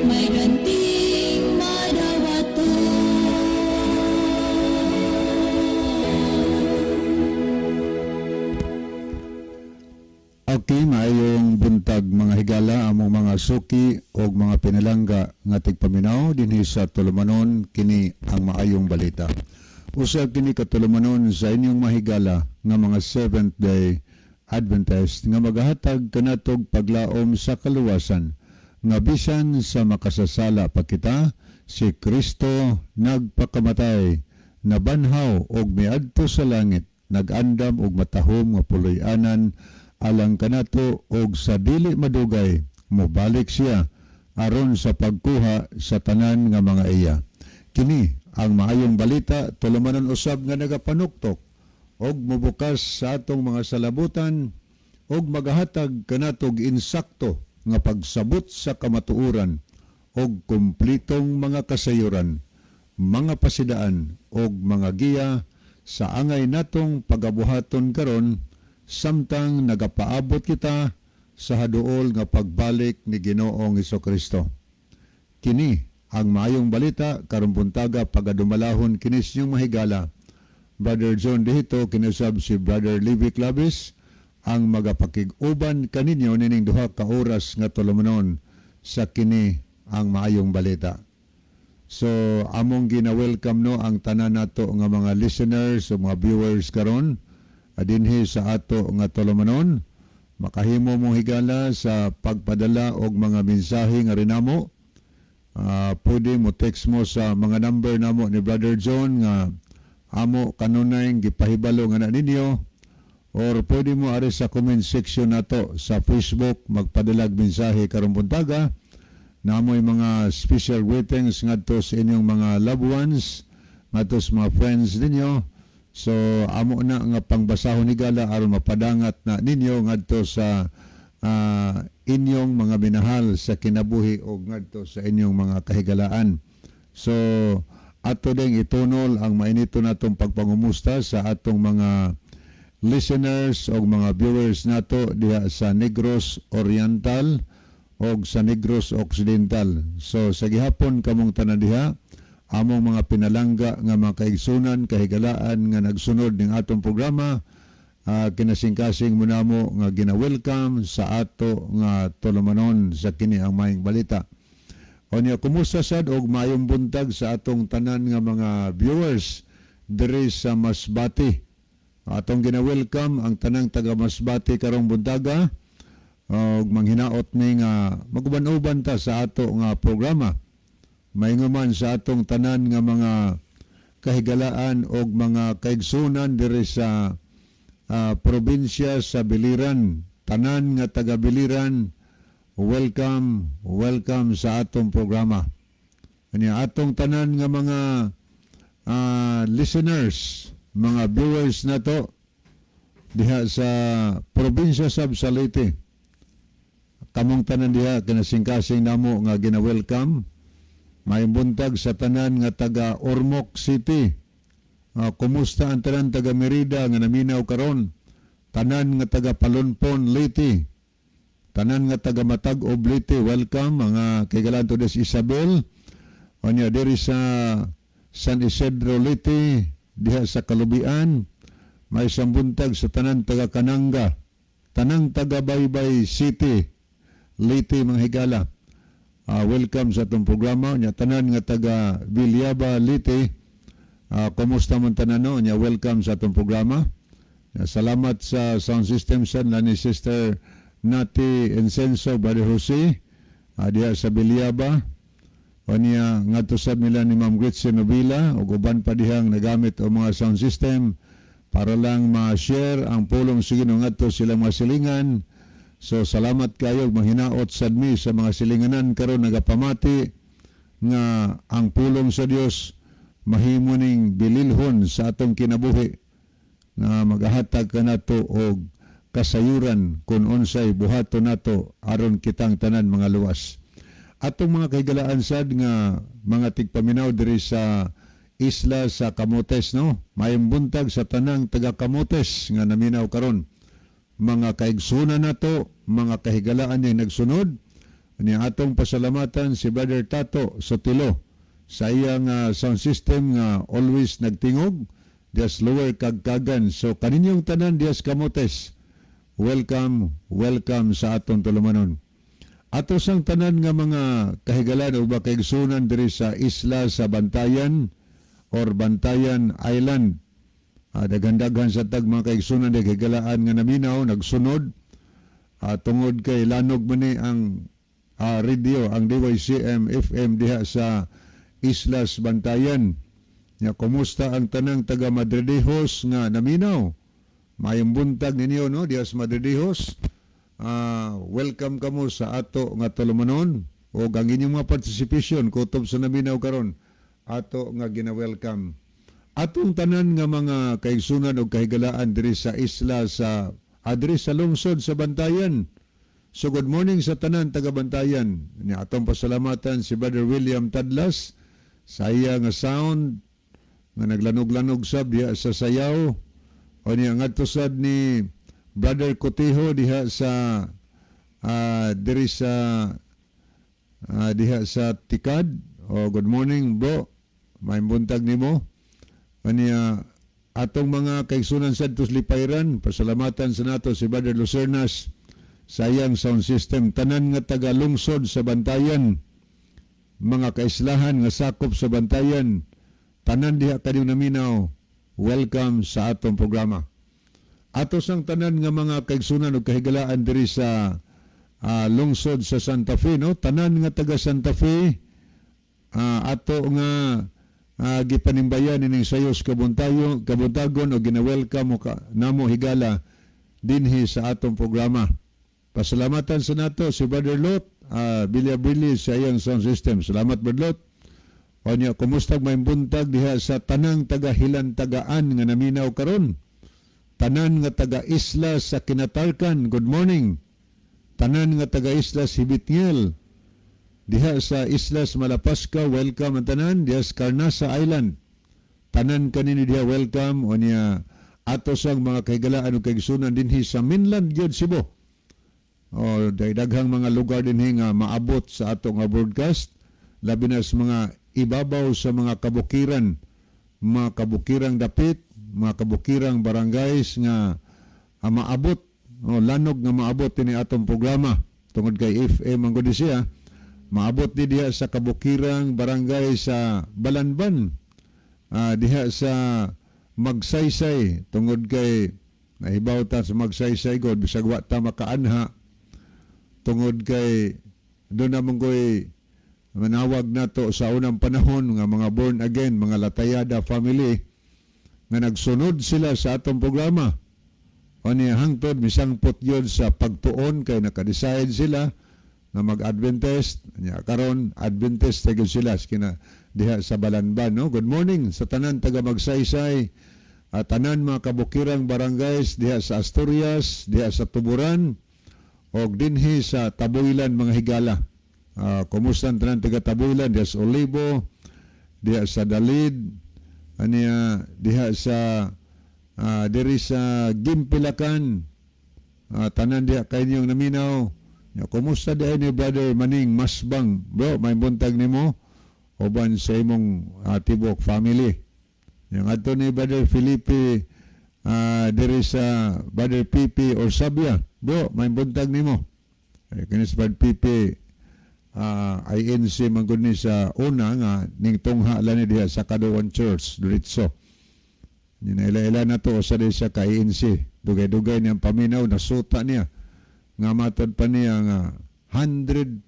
May ganting madawaton. Okay, maayong buntag, mga higala, among mga suki og mga pinalangga nga tigpaminaw dinhi sa tulumanon "Kini ang Maayong Balita". Usa kini ka tulumanon sa inyong mahigala nga mga Seventh Day Adventist nga magahatag kanatog paglaom sa kaluwasan nga bisan sa makasasala pa kita, si Kristo nagpakamatay, nabanhaw og miadto sa langit, nagandam og matahom nga puloy-anan alang kanato, og sa dili madugay mobalik siya aron sa pagkuha sa tanan nga mga iya. Kini ang Maayong Balita, tulumanon usab nga nagapanuktok og mobukas sa atong mga salabutan og magahatag kanatog insakto nga pagsabot sa kamatuoran og kumplitong mga kasayuran, mga pasidaan og mga giya sa angay natong pagabuhaton karon samtang nagapaabot kita sa haduol nga pagbalik ni Ginoong Kristo. Kini ang Maayong Balita karong buntaga, pagadumalahon kini sa inyong mahigala, Brother John Dihito, kinusab si Brother Levi Clavis ang magapakig-uban kaninyo nining 2 ka oras nga tulumanon sa "Kini ang Maayong Balita". So among gina-welcome, no, ang tanan nato nga mga listeners o mga viewers karon dinhi sa ato nga tulumanon. Makahimo mo, higala, sa pagpadala og mga mensahe nga rinamo. Pwede mo text mo sa mga number namo ni Brother John nga amo kanunay gipahibalo nga na ninyo, or pwede mo ari sa comment section nato sa Facebook magpadalag mensahe karong buntaga. Namoy mga special greetings ngadto sa inyong mga loved ones, ngadto sa mga friends ninyo. So amo na nga pangbasahon, higala, aron mapadangat na ninyo ngadto sa inyong mga minahal sa kinabuhi o ngadto sa inyong mga kahigalaan. So ato ding itunol ang mainito natong pagpangumusta sa atong mga listeners o mga viewers nato diha sa Negros Oriental o sa Negros Occidental. So sa gihapon kamong tanan diha, among mga pinalangga nga mga kaigsunan, kahigalaan nga nagsunod ning atong programa, kinasingkasing mo namo nga gina-welcome sa ato nga tulumanon sa "Kini ang Maayong Balita". Onya, kumusta sad og maayong buntag sa atong tanan nga mga viewers diri sa Masbate. Atong gina-welcome ang tanang taga Masbate karong buntaga og manghinaot ni nga maguban-uban ta sa ato nga programa. Maingon man sa atong tanan nga mga kahigalaan og mga kaigsunan diri sa probinsya sa Biliran, tanan nga taga Biliran, welcome, welcome sa atong programa. Kanya atong tanan nga mga listeners, mga viewers nato diha sa probinsya sab sa Leyte. Kamong tanan diha, kinasingkasing namo nga gina-welcome. Maayong buntag sa tanan nga taga Ormoc City. Kumusta ang tanan taga Merida nga naminaw karon? Tanan nga taga Palonpon, Leyte. Tanan nga taga Matag-ob, Leyte, welcome mga kaigalan to des Isabel. Onya diri sa San Isidro, Leyte, diha sa Kalubian, may isang buntag sa tanan taga Kananga, tanang taga Baybay City, Leyte, mga higala. Welcome sa atong programa. Nya tanan nga taga Villaba, Leyte, kumusta man tanan, no? Nya welcome sa atong programa. Nya, salamat sa sound system sa ni Sister Nati Ensenso, Brother Jose, diha sa Villaba. O niya ngadto sa nila ni Ma'am Gretchen Novila ug uban pa dihang nagamit og mga sound system para lang ma-share ang pulong sa Ginoo ngadto silang mga silingan. So salamat kayo, manghinaot sad mi sa mga silinganan karon nagapamati nga ang pulong sa Dios mahimo ning bililhon sa atong kinabuhi nga magahatag kanato og kasayuran kung unsay buhaton nato aron kitang tanan mga luwas. Atong mga kahigalaan sad nga mga tigpaminaw diri sa isla sa Camotes, no. Mayong buntag sa tanang taga Camotes nga naminaw karon. Mga kaigsunan nato, mga kahigalaan nga nagsunod, Ni atong pasalamatan si Brother Tato Sotilo sa iyang sound system nga always nagtingog diha sa Lower Kagkagan. So kaninyong tanan diha sa Camotes, welcome, welcome sa atong tulumanon. Ato sang tanan nga mga kahigalan o kaigsunan diri sa isla sa Bantayan or Bantayan Island. Daghan-daghan sa tag mga kaigsunan di kahigalaan nga naminaw, nagsunod tungod kay lanog man ni ang radio, ang DYCM FM diha sa Islas Bantayan. Nya kumusta ang tanang taga Madridejos nga naminaw? Maayong buntag ninyo, no, diha sa Madridejos. Welcome kamo sa ato nga tulumanon o ang inyong mga participation kutob sa naminaw karon ato nga gina-welcome. Atong tanan nga mga kaigsunan o kahigalaan diri sa isla sa diri sa lungsod sa Bantayan. So good morning sa tanan taga Bantayan. Ni atong pasalamatan si Brother William Tadlas sa iya nga sound nga naglanog-lanog sab diha sa sayaw. O niya ngadto sad ni Brother Cotejo diha sa diri sa diha sa Tikad. O good morning, bro. Maayong buntag nimo. Kaniya atong mga kaigsunan sa Tos Lipayran, pasalamatan sa nato si Brother Lucernas sa iyang sound system. Tanan nga taga lungsod sa Bantayan, mga kaislahan nga sakop sa Bantayan, tanan diha kanyong naminaw, welcome sa atong programa. Ato sang tanan nga mga kaigsunan ug kahigalaan diri sa lungsod sa Santa Fe, no? Tanan nga taga Santa Fe, ato nga gipanimbayan ining sayos kabuntayo kabuntagon o gina-welcome mo ka, namo higala dinhi sa atong programa. Pasalamatan sa nato si Brother Lot Villabili sa iyang sound system. Salamat, Brother Lot. O niya, kumusta, may buntag diha sa tanang taga Hilantagaan nga naminaw karon. Tanan nga taga isla sa Kinatarkan, good morning. Tanan nga taga isla sa Hibitngil, diha sa Islas Malapascua, welcome ang tanan. Diha sa Carnasa Island, tanan kanini diha, welcome. O niya, ato sang mga kahigalaan ug kaigsunan dinhi sa mainland gyud Cebu. O daghang mga lugar dinhi nga maabot sa ato nga broadcast, labi na sa mga ibabaw sa mga kabukiran, mga kabukirang dapit, mga kabukirang barangays nga maabot o lanog nga maabot ini atong programa tungod kay FM ang gud siya. Maabot di diha sa kabukirang barangay sa Balanban, diha sa Magsaysay, tungod kay nahibaw ta sa Magsaysay god bisag wa ta makaanha tungod kay doon naman ko'y manawag nato sa unang panahon nga mga born again, mga Latayada family nga nagsunod sila sa atong programa. O niya hangtod misangpot yun sa pagtuon kay naka-decide sila na mag-Adventist. Nya karon Adventist gyud sila kina diha sa Balanban, no? Good morning sa tanan taga Magsaysay at tanan mga kabukirang barangays diha sa Asturias, diha sa Tuburan og dinhi sa Tabuilan, mga higala. Kumusta ang tanan taga Tabuilan diha sa Olivo, diha sa Dalid, aniya diha sa diri sa Gimpilakan, tanan diha kay inyong naminaw. Ya, kumusta diha ni Brother Maning Masbang? Bro, may buntag nimo uban sa imong tibok family. Yung adto ni Brother Felipe diri sa Brother Pipi or Sabia. Bro, may buntag nimo. Eh, kinis Brother Pipi INC man gud ni sa una nga ning tungha lang ni diha sa Kaduan Church diretso. Ni naila-ila na to sa di siya ka INC. Dugay-dugay niyang paminaw, nasuta niya nga matod pa niya nga 100%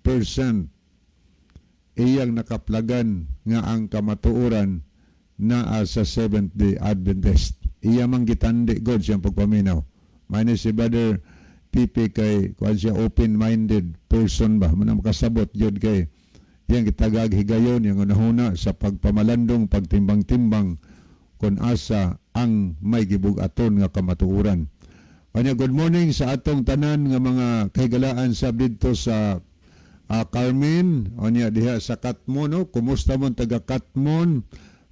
iyang nakaplagan nga ang kamatuoran naa sa Seventh Day Adventist. Iya mang gitandi god siyang pagpaminaw. Mao si Brother Pipi kay kuan siya, open-minded person ba, man makasabot jud kay iyang gitagag higayon yang unahuna sa pagpamalandong, pagtimbang-timbang kung asa ang may gibug-aton nga kamatuoran. Kanya good morning sa atong tanan nga mga kahigalaan sa didto sa Carmen, onya diha sa Katmon, no? Kumusta mo taga Katmon?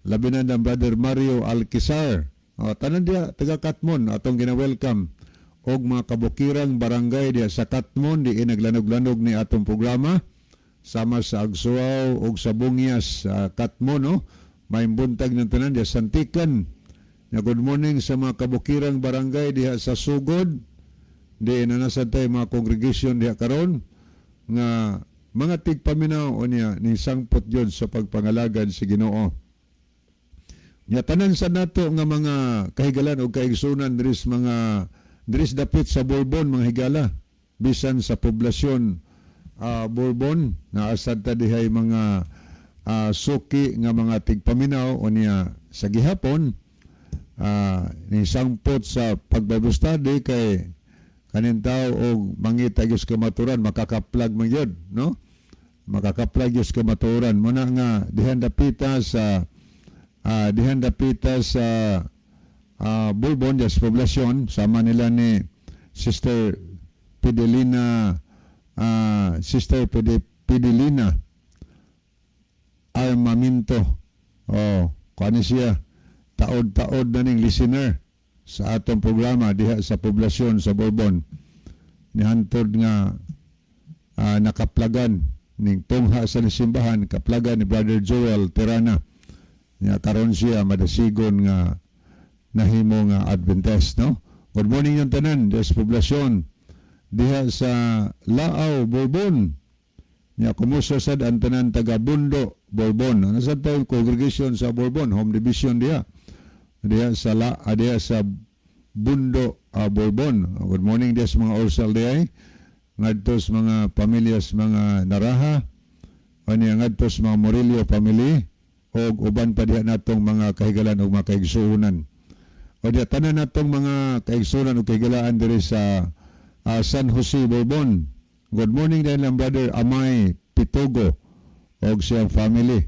Labi na ng Brother Mario Alquizar. O, tanan diha taga Katmon atong gina-welcome og mga kabukirang barangay diha sa Katmon di naglanog-lanog ni atong programa. Sama sa Agsuaw ug sa Bungias sa Katmo, no? Maayong buntag ng tanan diha Santikan. Ya, good morning sa mga kabukirang barangay diha sa Sugod. Di na nasa tay mga congregation diha karon nga mga tigpaminaw unya ni sangpot gyud sa pagpangalagad sa Ginoo. Nya tanan sa nato nga mga kahigalan o kaigsunan diri sa mga diri sa dapit sa Borbon, mga higala, bisan sa poblasyon Borbon, naasad ta dihay mga suki nga mga tigpaminaw unya sa gihapon ni sangpot sa pag-Bible study kay kanin tao og mangita gyud sa kamaturan, makakaplag man gyud, no? Makakaplag gyud sa kamaturan muna nga dihan dapita sa Borbon sa poblasyon, sama nila ni Sister Fidelina, Sister Fidelina Armaminto. Oh, kani siya taod-taod na ning listener sa atong programa diha sa poblasyon sa Borbon. Nihantod nga nakaplagan ning tungha sa simbahan, kaplagan ni Brother Joel Tirana. Nya karon siya madasigon nga nahimo nga Adventist, no? Good morning yung tanan diha sa poblasyon diha sa Laaw, Borbon. Nya kumusta sad ang tanan taga Bundo, Borbon? Nasa tayo congregation sa Borbon, home division diha. Diha sa diha sa Bundo, Borbon. Good morning diha sa mga Orsal diha. Ngadto sa mga pamilya sa mga Naraha. Unya ngadto sa mga Murillo family og uban pa diha natong mga kahigalan ug mga kaigsuonan. O diha tanan natong mga kaigsuonan ug kahigalaan diri sa San Jose, Borbon. Good morning din lang Brother Amay Pitogo og siyang family.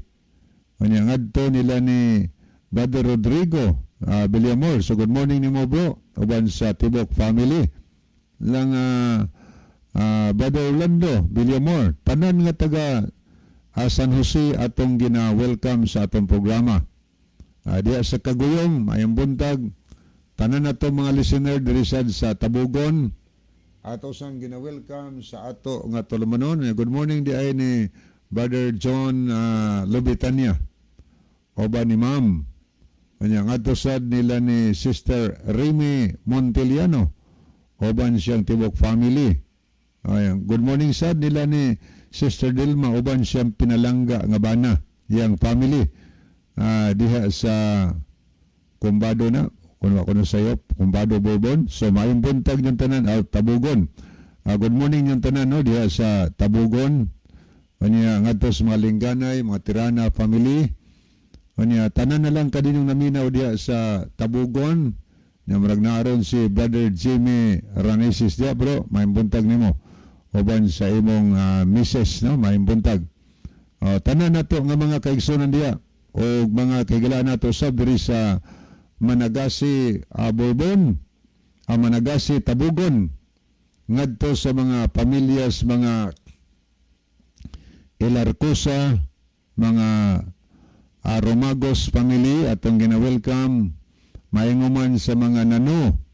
Unya ngadto nila ni Brother Rodrigo Villamor. So good morning nimo, bro, uban sa Tibok family. Lang Brother Orlando Villamor, tanan nga taga San Jose atong gina-welcome sa atong programa. Diha sa Kaguyong, mayong buntag. Tanan nato mga listener diri sad sa Tabugon. Ato sang gina-welcome sa ato nga tulumanon. Good morning di ay ni Brother John Lubitania. Uban ni Ma'am. Kanya ngadto sad nila ni Sister Remy Monteliano. Uban siyang tibok family. Ayan. Good morning sad nila ni Sister Dilma uban siyang pinalangga nga bana yang family. Diha sa Kumbado na kung ako na sayop, Kumbado, Borbon. So maayong buntag yung tanan Tabugon. Good morning yung tanan, no, diha sa Tabugon. Unya ngadto sa mga Lingganay, mga Tirana family. Unya tanan na lang kaninong naminaw diha sa Tabugon. Nya murag naaron si Brother Jimmy Ranesis diha, bro. Maayong buntag nimo. Uban sa imong misis, no, maayong buntag. Tanan nato nga mga kaigsunan diha o mga kahigalaan nato sa diri sa Managasi, Borbon, Managasi, Tabugon, ngadto sa mga pamilyas mga Ilarcosa, mga Romagos family atong gina-welcome, mainguman sa mga Nano,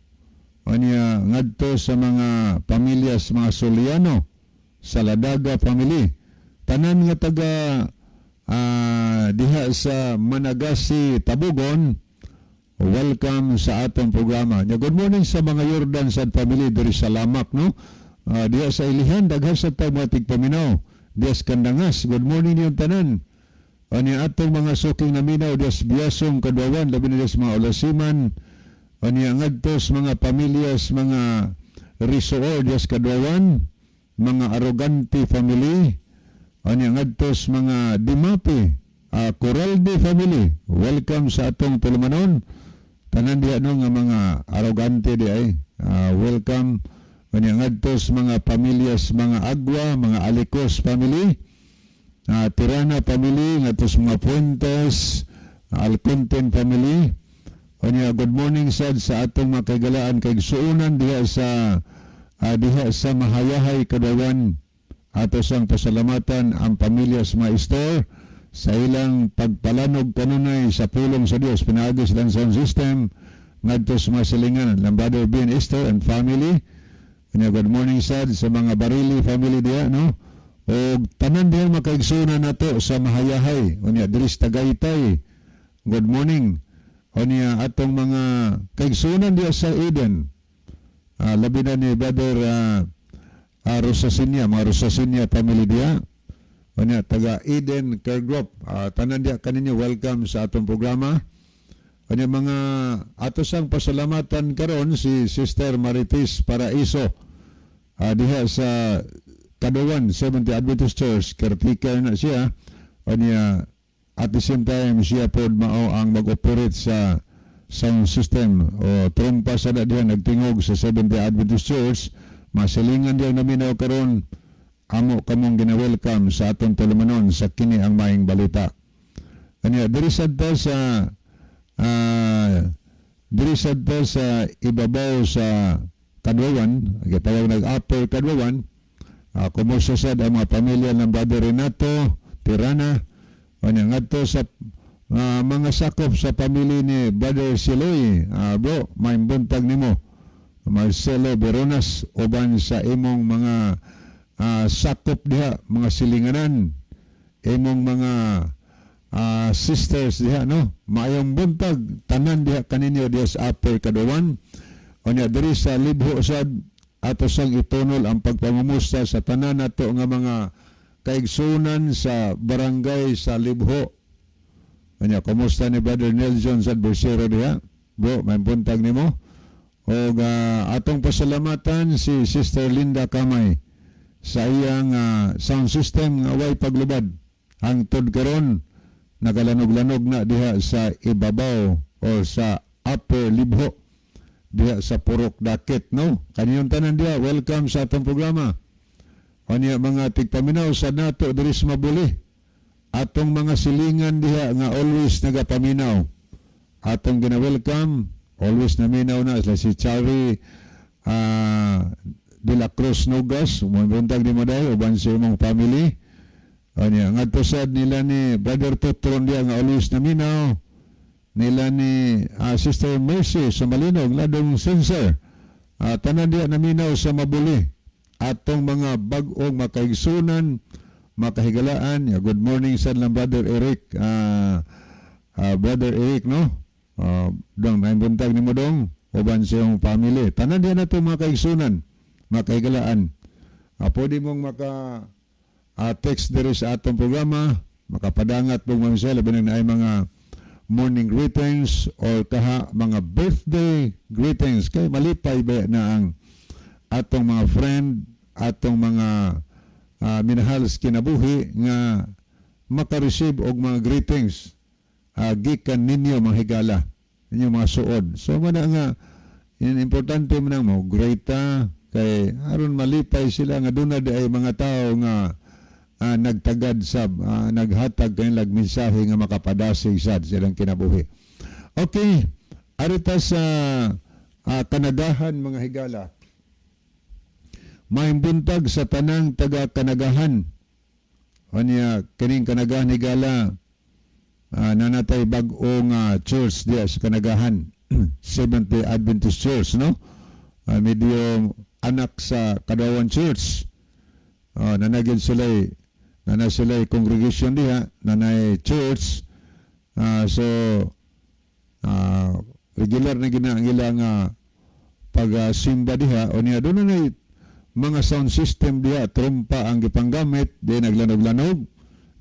unya ngadto sa mga pamilyas mga Soliano, sa Ladaga family, tanan nga taga diha sa Managasi, Tabugon, welcome sa atong programa. Nya good morning sa mga Jordan sad family diri sa Lamak, no? Diha sa Ilihan daghan sa tawo mga tigpaminaw. Diha sa Kandangas, good morning niyong tanan. Unya atong mga suking naminaw diha sa Biasong, Kadwawan, labi na diha sa mga Olasiman. Unya ngadto sa mga pamilyas mga Risoor diha sa Kadwawan, mga Arrogante family. Unya ngadto sa mga Dimapi, Coralde family. Welcome sa atong tulumanon. Tanan diha, no, nga mga Arrogante di ay. Welcome. Unya ngadto sa mga pamilyas mga Agwa, mga Alicos family, Tirana family, ngadto sa mga Fuentes, Alconten family. Unya good morning sad sa atong mga kagalaan kay suunan diha sa Mahayahay, Kadwawan. Ato sang pasalamatan ang pamilya sa mga store sa ilang pagpalanog kanunay sa pulong sa Dios pinaagi sa sound system ngadto sa mga silingan ng Brother Ben Esther and family. Kanya good morning sad sa mga Barili family diha, no? O tanan diha makaigsunan nato sa Mahayahay, unya diri sa Tagaytay. Good morning. Unya atong mga kaigsunan diha sa Eden. Labi na ni Brother Rosasinia, mga Rosasinia family diha. Unya taga Eden Care Group. Tanan diha kaninyo, welcome sa atong programa. Unya mga ato sang pasalamatan karon si Sister Marites Paraiso diha sa Kaduwan Seventh Adventist Church, caretaker na siya. Unya at the same time siya pod mao ang mag-operate sa sound system o trumpa sa diha nagtingog sa Seventh Adventist Church. Masilingan diha naminaw karon, amo kamong gina-welcome sa atong tulumanon sa kini ang maayong balita. Anya diri sad ta sa ibabaw sa Kadwawan, gitawag nag Upper Kadwawan. Kumusta sad ang mga pamilya ng Brother Renato Tirana? Unya ngadto sa mga sakop sa pamilya ni Brother Siloy. Bro, maayong buntag nimo. Marcelo Veronas uban sa imong mga sakop diha, mga silinganan, imong mga sisters diha, no. Maayong buntag tanan diha kaninyo diha sa Upper Kaduwan. Unya diri sa Libho sad ato sang itunol ang pagpangumusta sa tanan nato nga mga kaigsunan sa barangay sa Libho. Unya kumusta ni Brother Nelson sa Bersero diha? Bro, maayong buntag nimo. Og atong pasalamatan si Sister Linda Kamay sa iyang sound system nga way paglubad. Hangtod karon nagalanog-lanog na diha sa ibabaw o sa Upper Libho diha sa Purok Dakit, no. Kaniyong tanan diha, welcome sa atong programa. Unya mga tigpaminaw sa nato diri sa Mabuli, atong mga silingan diha nga always nagapaminaw, atong gina-welcome, always naminaw na sila, si Charlie de la Cruz Nogas, buntag nimo day uban sa imong family. Unya ngadto sad nila ni Brother Totron diha nga always naminaw, nila ni Sister Mercy sa Malinog, Ladong Sensor, tanan diha naminaw sa Mabuli, atong mga bag-ong makaigsunan, makahigalaan. Yeah, good morning sa lang Brother Eric, Brother Eric, no, dong, maayong buntag nimo dong uban sa iyong family. Tanan diha nato mga kaigsunan, makahigalaan, pwede mong maka text diri sa atong programa, makapadangat mong mga labi na ay mga morning greetings or kaha mga birthday greetings, kay malipay ba na ang atong mga friend, atong mga minahal sa kinabuhi nga maka-receive og mga greetings gikan ninyo mga higala, ninyo mga suod. So mana nga in importante man ang mo greet kay aron malipay sila nga duna di ay mga tao nga nagtagad sa naghatag kanilang mensahe nga makapadasig sad sa ilang kinabuhi. Okay, arita sa Kanagahan, mga higala. Maayong buntag sa tanang taga Kanagahan. Unya kining Kanagahan, higala, nanatay bag-o nga church diya sa Kanagahan. Seventh Day Adventist Church, no? Medyo anak sa Kadawan Church. Nanagin sila, nana sila congregation diha, nanay church. So regular na gina ang ilang pagsimba diha. Unya doon na mga sound system diha, trumpa ang gipanggamit, di naglanog-lanog.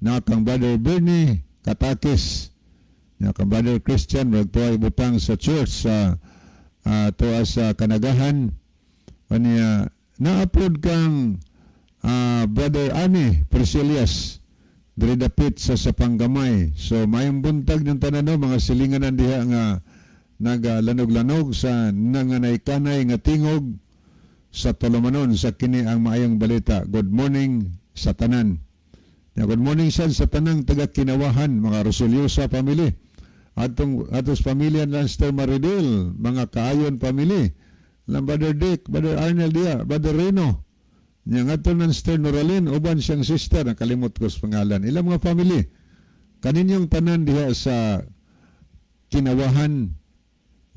Na kang Brother Bernie Katakis, na kang Brother Christian, murag tuwa ibutang sa church sa tuwa sa Kanagahan. Unya na-upload kang Brother Ani Priscillas diri dapit sa Sapanggamay. So mayong buntag ng tanan, no, mga silinganan diha nga nagalanog-lanog sa nanganay-kanay nga tingog sa tulumanon sa kini ang maayong balita. Good morning sa tanan. Ya, good morning sad sa tanang taga Kinawahan, mga Roseliosa family. Atong atos pamilya ng Sister Maridel, mga Kaayon family. Lang Brother Dick, Brother Arnold diya, Brother Reno. Nya ngadto ng Sister Noralyn uban siyang sister, nakalimot ko sa pangalan. Ilang mga family. Kaninyong tanan diha sa Kinawahan,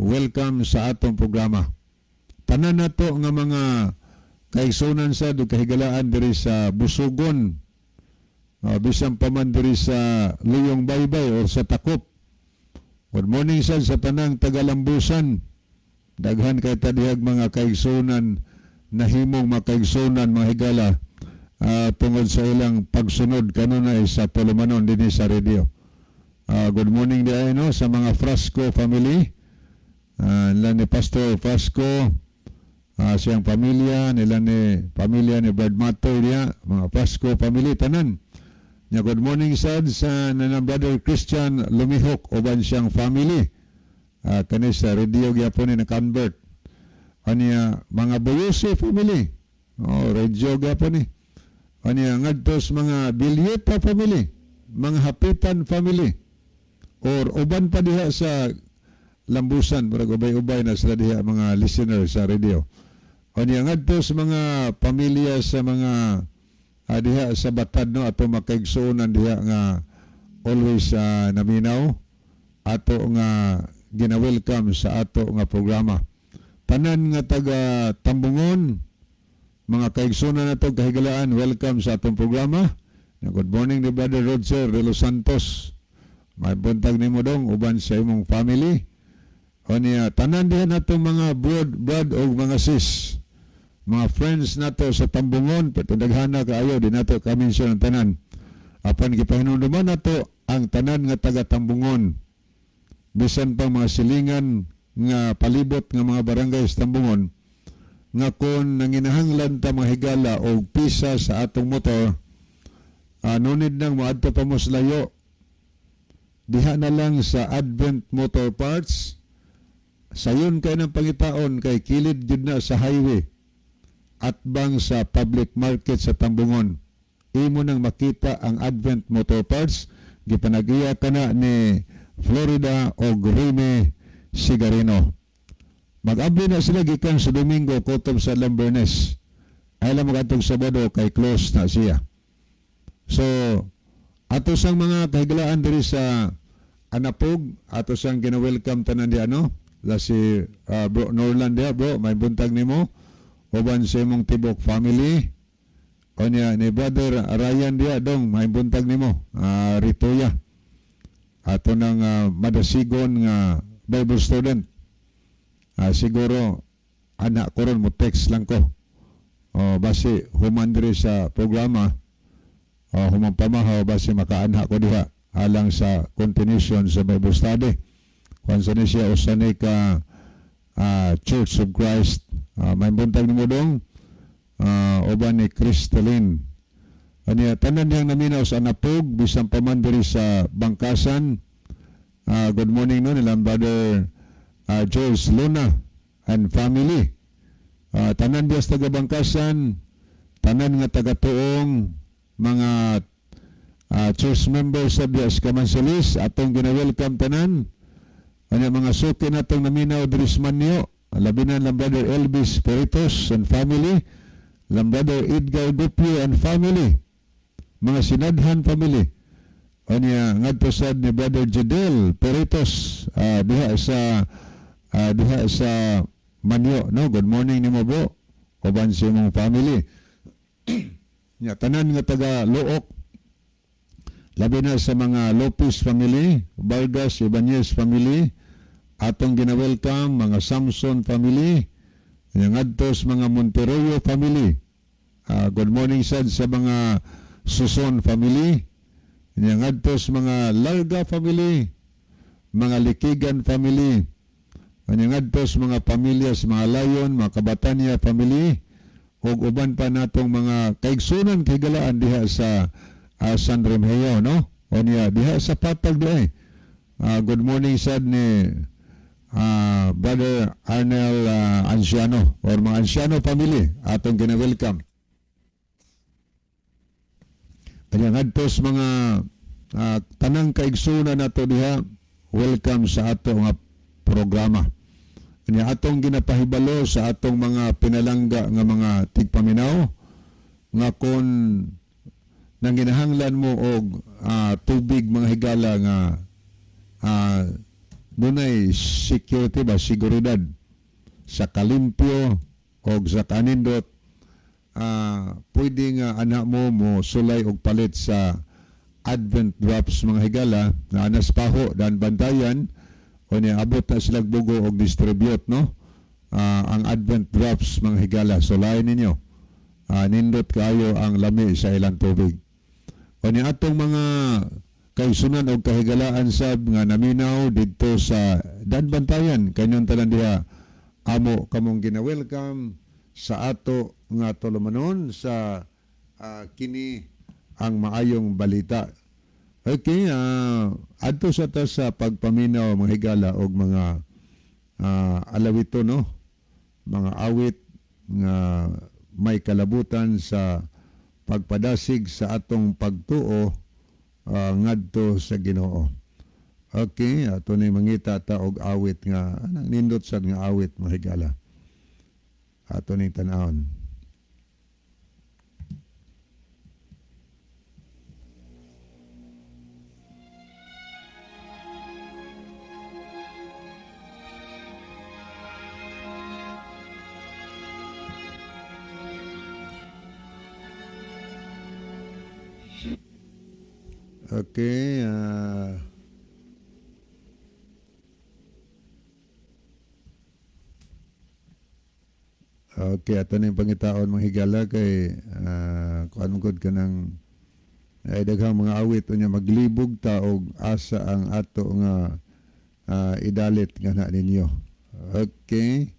welcome sa atong programa. Tanan nato nga mga Kaigsunan sa ug kahigalaan diri sa Busugon, bisan pa man diri sa Luyong Baybay or sa Takop. Good morning sad sa tanang tagalambusan. Daghan kay ta dihag mga kaigsunan, nahimong makaigsunan, mga higala, tungod sa ilang pagsunod kanunay sa tulumanon dinhi sa radio. Good morning di no sa mga Frasco family. Nila ni Pastor Frasco, siyang pamilya, nila ni pamilya ni Brad Matoy diya, mga Frasco family tanan. Nya good morning sad sa nanang Brother Christian Lumihok uban siyang family. Kani sa radio gyapon ni na-convert. Anya mga Boyose family. Oh, radio gyapon ni. Anya ngadto sa mga Bilyeta family, mga Hapitan family or uban pa diha sa Lambusan, murag ubay-ubay na sila diha mga listener sa radio. Anya ngadto sa mga pamilya sa mga diha sa Batad, no, ato makaigsuonan diha nga always naminaw, ato nga gina-welcome sa ato nga programa. Tanan nga taga Tambungon, mga kaigsuonan nato kahigalaan, welcome sa atong programa. Good morning ni Brother Roger de los Santos. May buntag nimo dong uban sa imong family. O niya, tanan diha nato mga brod o mga sis. Mga friends nato sa Tambungon, pero daghana kaayo, di nato ka-mention ang tanan. Apan gipahinumduman nato ang tanan nga taga Tambungon. Bisan pang mga silingan nga palibot nga mga barangay sa Tambungon, nga kung nanginahanglan ta, mga higala, og pisa sa atong motor, no need nang moadto pa mo sa layo. Diha na lang sa Advent Motor Parts, sayon kay ng pangitaon kay kilid jud na sa highway atbang sa public market sa Tambungon. Imo nang makita ang Advent Motor Parts, gipanagiya kana ni Florida og Rene Sigarino. Mag-abli na sila gikan sa Domingo kutob sa Lambernes. Ay lang magatong Sabado kay close na siya. So, ato sang mga kahigalaan diri sa Anapog, ato sang gina-welcome tanan di ano, la si Bro Norland diha, bro, may buntag nimo uban sa imong tibok family. O niya ni Brother Ryan diha dong, may buntag nimo. Ritoya. Ato nang madasigon nga Bible student. Siguro anak ko ron mo text lang ko. O basi human diri sa programa o human pamahaw, basi makaanha ko diha alang sa continuation sa Bible study. Kung sa ni siya usa ni ka Church of Christ. May buntag nimo dong uban ni Crystalline. Anya tanan diyang naminaw sa Anapog, bisan pa man diri sa Bangkasan. Good morning no nilang Brother George Luna and family. Tanan diya sa taga Bangkasan, tanan nga taga Tuong, mga church members sa diya sa Kamansilis, atong gina-welcome tanan. Anya mga suki natong naminaw diri sa Manyo, labi na lang Brother Elvis Peritos and family, lang Brother Edgar Gupio and family, mga Sinadhan family. Anya ngadto sad ni Brother Jadel Peritos diha sa Manyo, no. Good morning nimo, bro, uban sa imong family. Nya tanan nga taga Looc, labi na sa mga Lopez family, Vargas Ibanez family, atong gina-welcome mga Samson family, nya ngadto sa mga Monteroyo family. Good morning sad sa mga Suson family, nya ngadto sa mga Larga family, mga Likigan family, nya ngadto sa mga pamilya sa mga Lion, mga Kabatanya family, ug uban pa natong mga kaigsunan kahigalaan diha sa San Remigio, no? O niya diha sa Patag diha. Good morning sad ni Brother Arnel Anciano or mga Anciano family, atong gina-welcome. Kanya ngadto sa mga tanang kaigsunan nato diha, welcome sa ato nga programa. Kanya atong ginapahibalo sa atong mga pinalangga nga mga tigpaminaw nga kon nanginahanglan mo og tubig, mga higala, nga dunay security ba, seguridad sa kalimpyo og sa kanindot. Pwede nga anak mo mo sulay og palit sa Advent Drops, mga higala, na anas paho dan Bantayan o niya abot na sila bugo og distribute, no? Ang Advent Drops, mga higala, sulayin ninyo. Nindot kayo ang lami sa ilang tubig. O ni atong mga kaigsunan og kahigalaan sab nga naminaw didto sa Danbantayan, kanyon tanan diha, amo kamong gina-welcome sa ato nga tulumanon sa kini ang maayong balita. Okay, adto sa ta sa pagpaminaw, mga higala, og mga alawito, no, mga awit nga may kalabutan sa pagpadasig sa atong pagtuo ngadto sa Ginoo. Okay, ato ni mangita ta og awit nga anang nindot sad nga awit, mga higala. Ato ning tan-awon. Okay, okay, ato ning pangitaon, mga higala, kay kuan gud kanang ay daghang mga awit, unya maglibog ta og asa ang ato nga idalit nga na ninyo. Okay.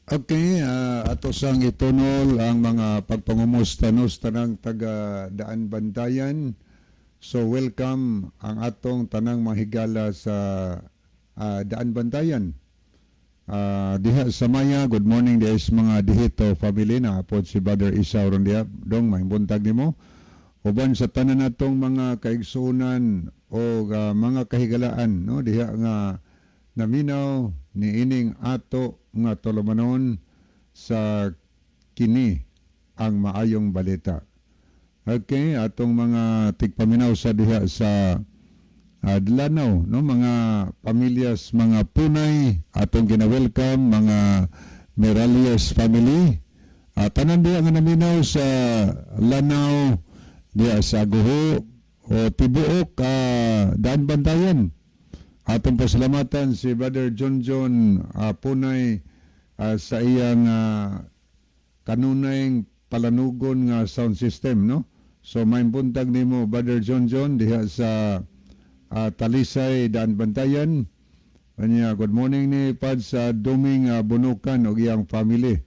Okay, ato sang itunol ang mga pagpangumusta no sa tanang taga Daan Bantayan. So welcome ang atong tanang mga higala sa Daan Bantayan. Diha sa Maya, good morning diha sa mga Dihito family na apod si Brother Isaw ron diha. Dong, may buntag nimo. Uban sa tanan natong mga kaigsuonan o mga kahigalaan no diha nga naminaw ni ining ato nga tulumanon sa kini ang maayong balita. Okay, atong mga tigpaminaw sa diha sa Lanao, no, mga pamilyas, mga Punay, atong gina-welcome mga Meralias family. Tanan diha nga naminaw sa Lanao, diha sa Guho o tibuok Daan Bantayan. Atong pasalamatan si Brother John John Punay sa iyang kanunay palanugon nga sound system, no? So may buntag nimo, Brother John John, diha sa Talisay, Daan Bantayan. Kanya, good morning ni Pad sa Duming Bunukan og iyang family.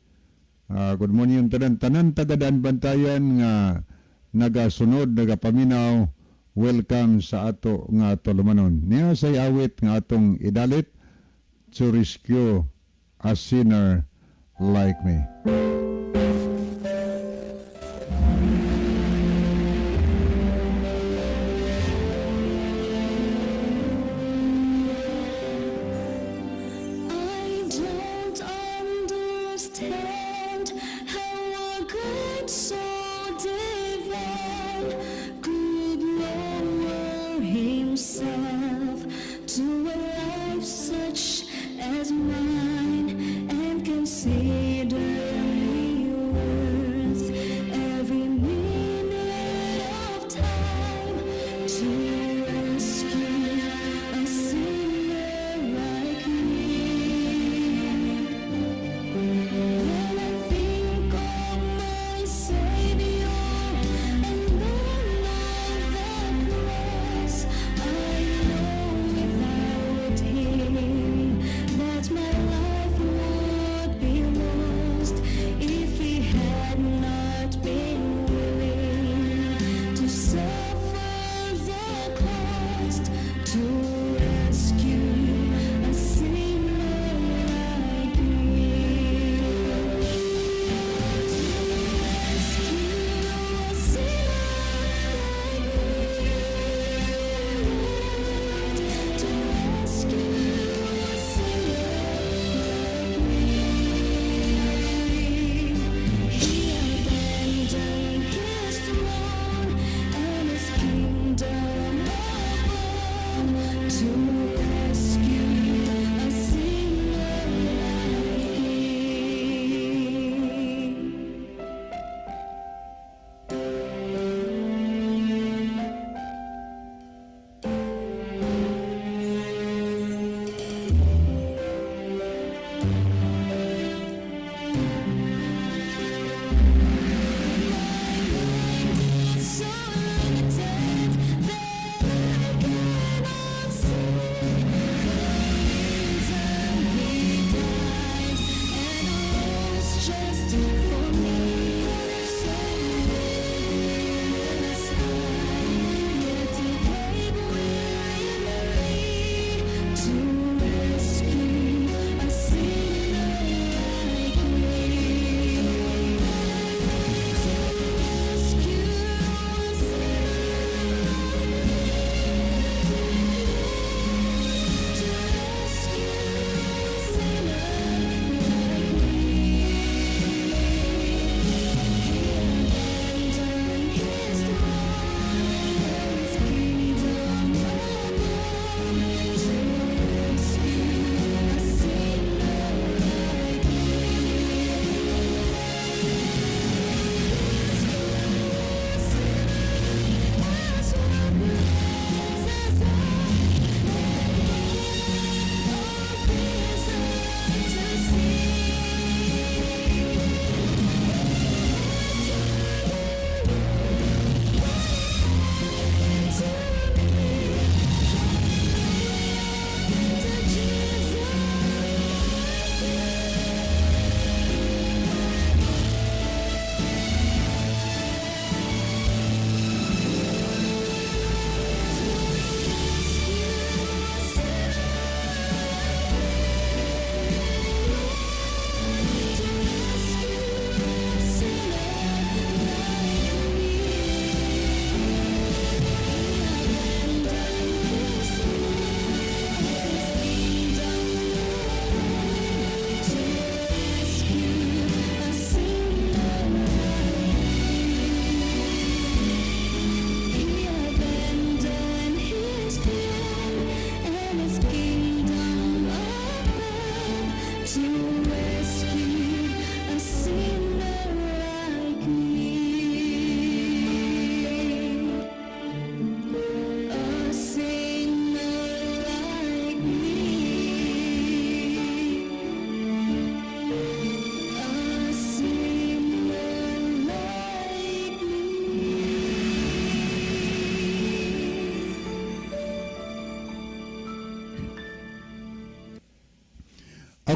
Good morning tanan tanan taga Daan Bantayan nga nagasunod, nagapaminaw, welcome sa ato nga tulumanon. Niya say awit nga atong idalit, "To Rescue a Sinner Like Me." I don't understand how a God so divine could lower himself to a life such as mine and consider me worth every minute of time to rescue a sinner like me. When I think of my Savior and then of the cross, I know without Him that my life would be lost.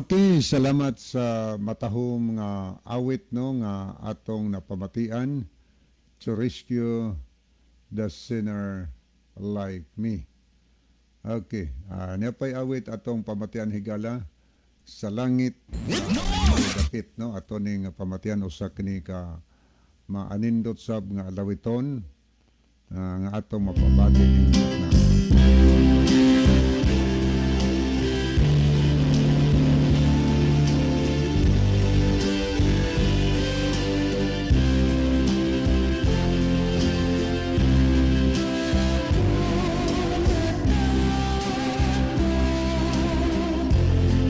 Okay, salamat sa matahom nga awit, no, nga atong napamatian, "To Rescue the Sinner Like Me." Okay, niya pa'y awit atong pamatian, higala, "Sa Langit Dapit," no, ato ning pamatian, usa kini ka maanindot sab nga alawiton nga atong mapabati ninyo na.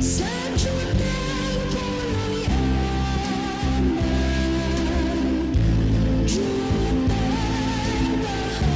Sa dyoteng puloy-anan, dyoteng bahagi.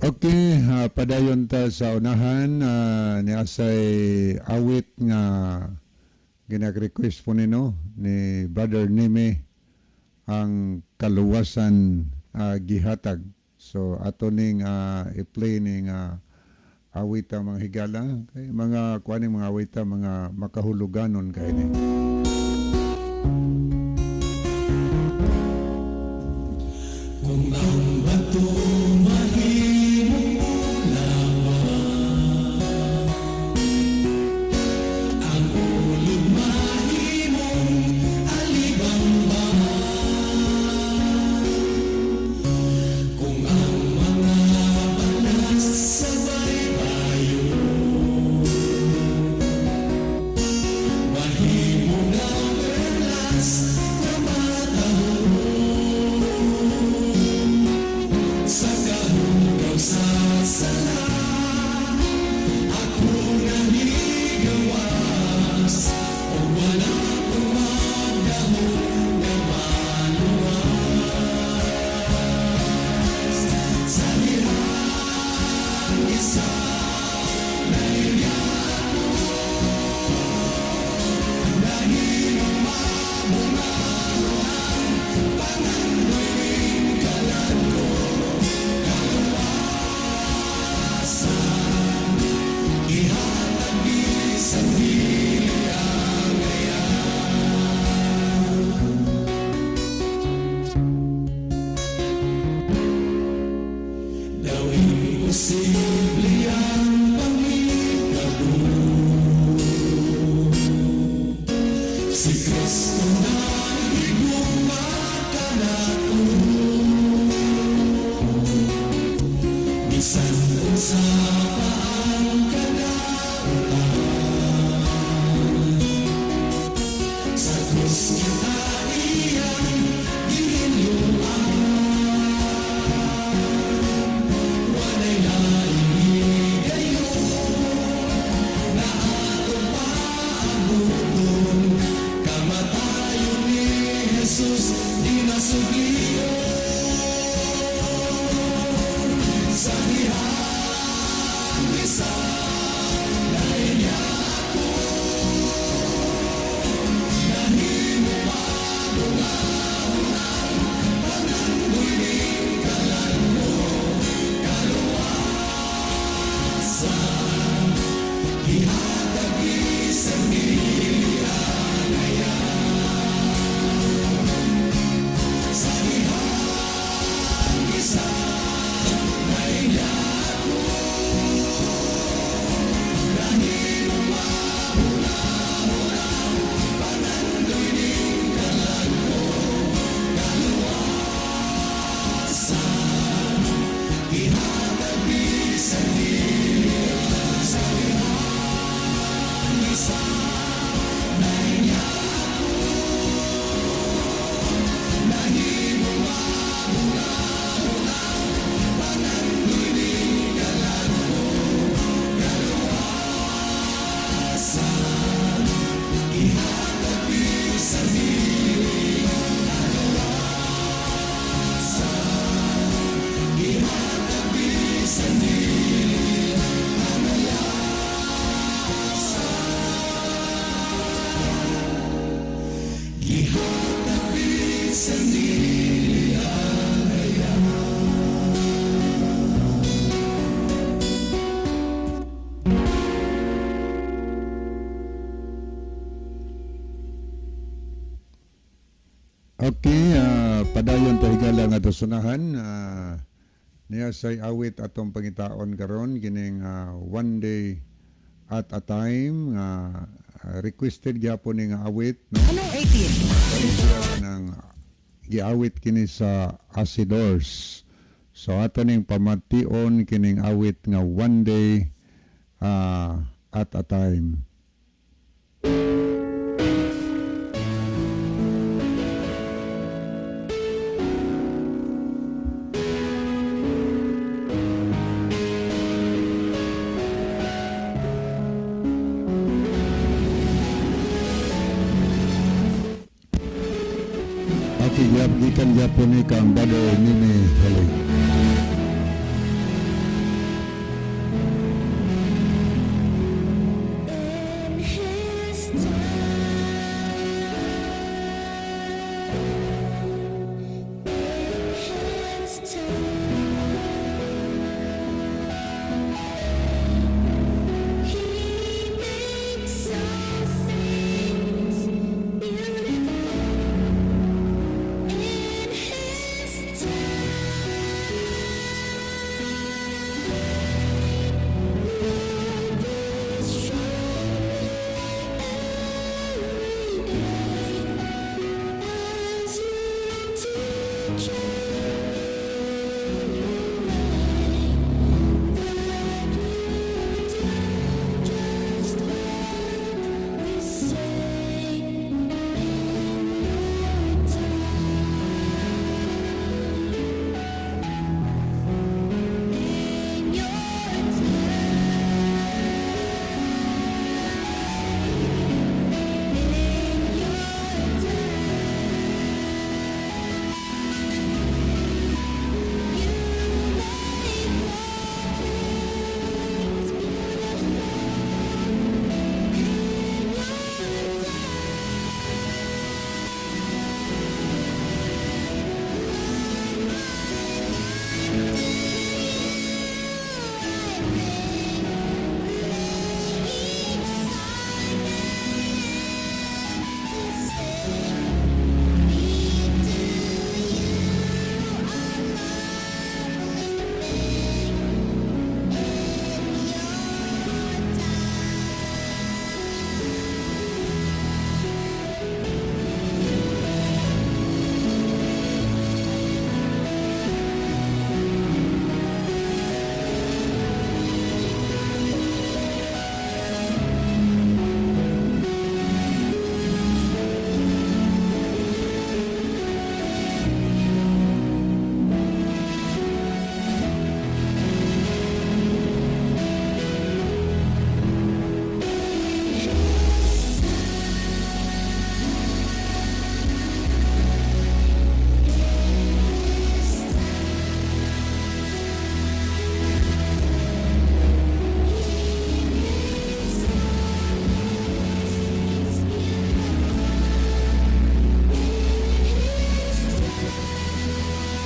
Okay, padayon ta sa unahan ni asay awit nga ginag-request po nino ni Brother Nime, ang kaluwasan gihatag. So ato ning i-play ning awita, mga higala, kay mga kuan, mga awita mga makahuluganon kay ni. Kung ang bato mahimong lawa, ang ulod mahimong alibamba, kung ang mga balas sabay bayo, mahimo nga perlas nga mataho sa kahulgaw sa sala, ako nahigawas o wala ko magdamo nga maluwas. Sa dihang isa nahiya ako, nahimong mabungahon ang pangandoy ning kalag ko. Kaluwasan ihatag bisan dili angayan. Daw imposible ang panghitabo, si Kristo naghigugma kanato. Bisan unsa pa ang kadautan, sa krus kita iyang gihinluan. Walay laing higayon na atong paabuton. Kamatayon ni Jesus di masublion. Sa dihang isa nahiya ako, nahimo mabungahon ang pangandoy ning kalag ko. Kaluwasan ihatag bisan dili angayan. Sa dihang isa nahiya ako, nahimo mabungahon ang pangandoy ning kalag ko. Kaluwasan ihatag bisan dili. Sa dihang isa nahiya ako, nahimo mabungahon ang pangandoy ning kalag ko. Kaluwasan ihatag bisan dili. Kaluwasan ihatag bisan dili angayan. Gihatag bisan dili angayan. Okay, padayon ta, higala, nga sunahan. Niya say awit atong pangitaon karon kining "One Day at a Time" nga requested gyapon ni nga awit, no? Anong 18? Nang giawit kini sa Asidors. So ato ning pamation kining awit nga "One Day at a Time." Okay, gikan gyapon ni kang Brother Nini Helig. Just what we say in your time. In your time. In your time. You make all things beautiful in your time.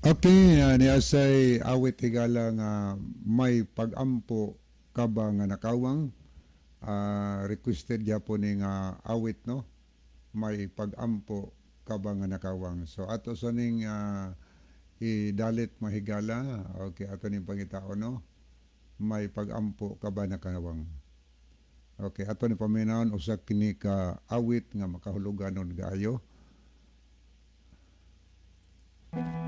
Okay, niya say awit higala nga "May Pag-ampo Ka Ba Nga Nakawang". Requested gyapon ni nga awit, no, "May Pag-ampo Ka Ba Nga Nakawang". So ato sa ning idalit, mga higala. Okay, ato ning pangitaon, no, "May Pag-ampo Ka Ba Nakawang". Okay, ato ni paminawon, usa kini ka awit nga makahuluganon gaayo. Ka ba nga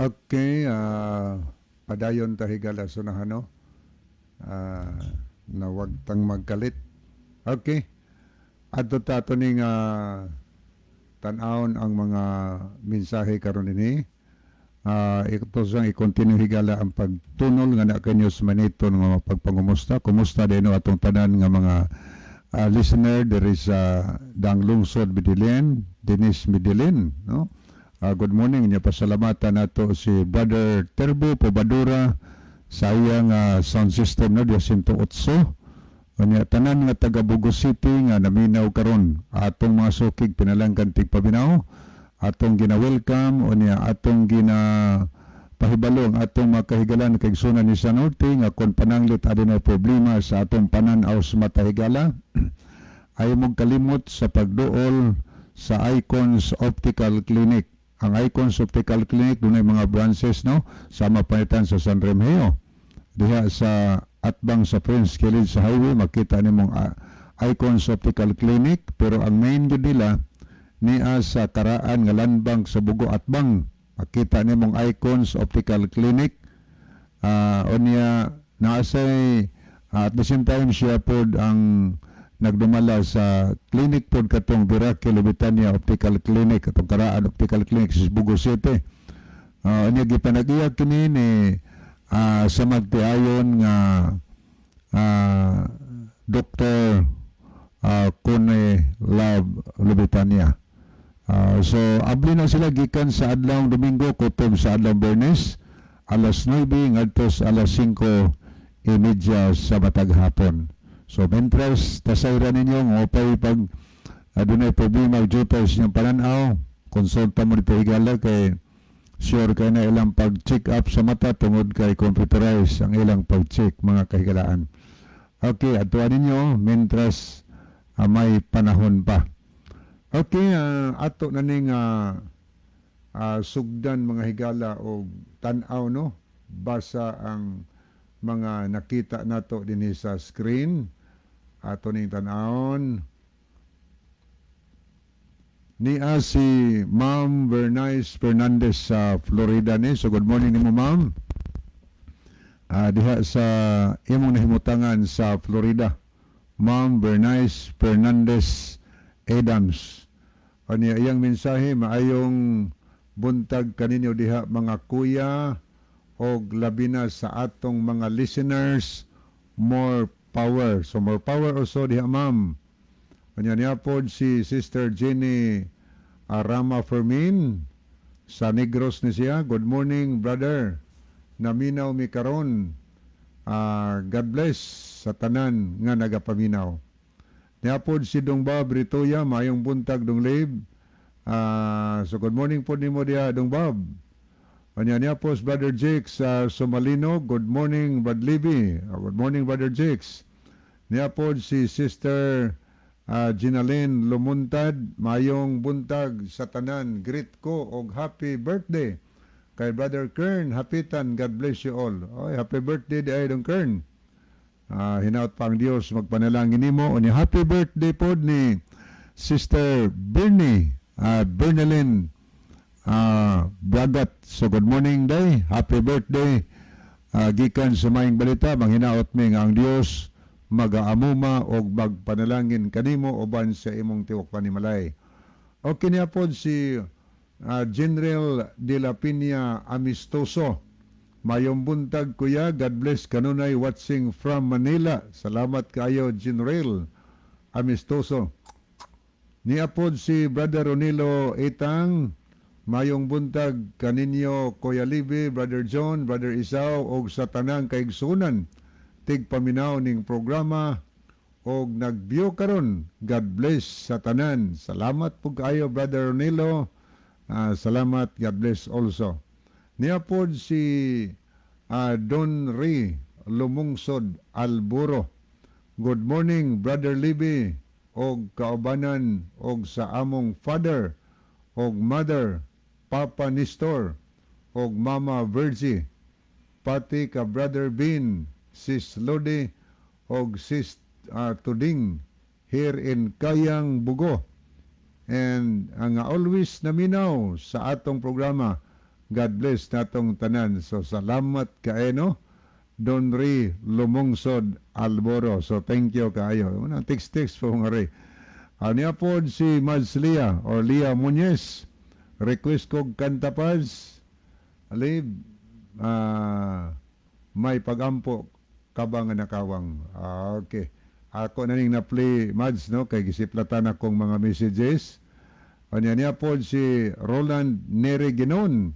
Okay, padayon ta, higala, sunahan, no? Na wag tang magkalit. Okay. Adto ta ato ning tan-awon ang mga mensahe karon ini. Ito sang i-continue, higala, ang pagtunol nga na kanyo sa manito nga pagpangumusta. Kumusta din atong tanan nga mga listener diri sa Dang Lungsod Medellin, Dinis Medellin, no? Good morning niya. Pasalamatan nato si Brother Terbo Pobadura sa iyang sound system, no, dia 108. Unya tanan nga taga Bogo City nga naminaw karon, atong mga sukig pinalanggan tigpaminaw, atong gina-welcome. Unya atong gina pahibalo ang atong mga kahigalan, kaigsunan ni sa Norte, nga kon pananglit adunay problema sa atong panan-aw sa mata, higala, ay mong kalimot sa pagduol sa Icons Optical Clinic. Ang Icons Optical Clinic dunay mga branches, no, sama panitan sa San Remigio. Diha sa atbang sa Prince Kilid sa highway, makita nimong Icons Optical Clinic, pero ang main gyud nila niya sa karaan nga landbank sa Bogo Atbang, makita nimong Icons Optical Clinic. Unya naasay at the same time siya pod ang nagdumala sa clinic pod katong Viraque Lubitania Optical Clinic, katong karaan Optical Clinic sa Bogo City. Unya gipanagiya kini ni sa magtiayon nga Dr. Kone Love Lubitania. So abli na sila gikan sa adlaw Domingo kutob sa adlaw Biyernes alas 9 ngadto sa alas 5:30 sa matag hapon. So mentras tasayra ninyo nga upay pag adunay problema og jutay sa inyong pananaw, konsulta mo dito, higala, kay sure kay na ilang pag-check up sa mata tungod kay computerized ang ilang pag-check, mga kahigalaan. Okay, atuan ninyo mentras may panahon pa. Okay, ato na ning sugdan, mga higala, o tan-aw, no, basa ang mga nakita nato dinhi sa screen. Ato ning tan-awon. Niya si Ma'am Bernice Fernandez sa Florida ni. So good morning nimo, ma'am. Diha sa imong nahimutangan sa Florida. Ma'am Bernice Fernandez Adams. Ano iyang mensahe? "Maayong buntag kaninyo diha, mga kuya, og labi na sa atong mga listeners, more power." So more power also diha, ma'am. Kanya niya pod si Sister Jenny Arama Fermin sa Negros ni siya. "Good morning, brother. Naminaw mi karon. God bless sa tanan nga nagapaminaw." Niya pod si Dong Bob Ritoya, "Maayong buntag, Dong Lib." So good morning po nimo diha, Dong Bob. Anya niya po si Brother Jake sa Somalino. "Good morning, Brad Libby." Good morning, Brother Jakes. Niya po si Sister Ginalyn Lumuntad. "Mayong buntag sa tanan. Greet ko og happy birthday kay Brother Kern Hapitan. God bless you all." Oy, happy birthday di ay, Dong Kern. Hinaut pa ang Dios magpanalangin nimo. Unya happy birthday pod ni Sister Bernie, Bernalyn Bragat. So good morning day. Happy birthday. Gikan sa Maayong Balita, manghinaot mi nga ang Dios magaamuma og magpanalangin kanimo uban sa imong tiwok panimalay. Okay niya pod si General de la Peña Amistoso. "Mayong buntag, kuya, God bless kanunay, watching from Manila." Salamat kayo, General Amistoso. Niya pod si Brother Ronilo Itang. "Mayong buntag kaninyo, Kuya Libi, Brother John, Brother Isao og sa tanang kaigsunan tigpaminaw ning programa og nag-view karon. God bless sa tanan." Salamat pug kayo, Brother Ronilo. Salamat, God bless also. Niya pod si Don Ray Lumungsod Alburo. "Good morning, Brother Libby og kaubanan og sa among father og mother, Papa Nestor og Mama Virgie, pati ka Brother Bean, Sis Lodi og Sis Tuding here in Kayang Bogo and ang always naminaw sa atong programa. God bless natong tanan. So salamat kaayo, no? Don Ray Lumungsod Alboro. So thank you kaayo. Una text-text po nga rin. Niya po si Mads Lia or Lia Muñez. Request kog kanta, Pads. Alib, "May Pagampo Ka Ba Nga Nakawang?" Ah, okay. Ako na ning na-play, Mads, no? Kay gisiplatan akong mga messages. Anya niya po si Roland Neri Ginon.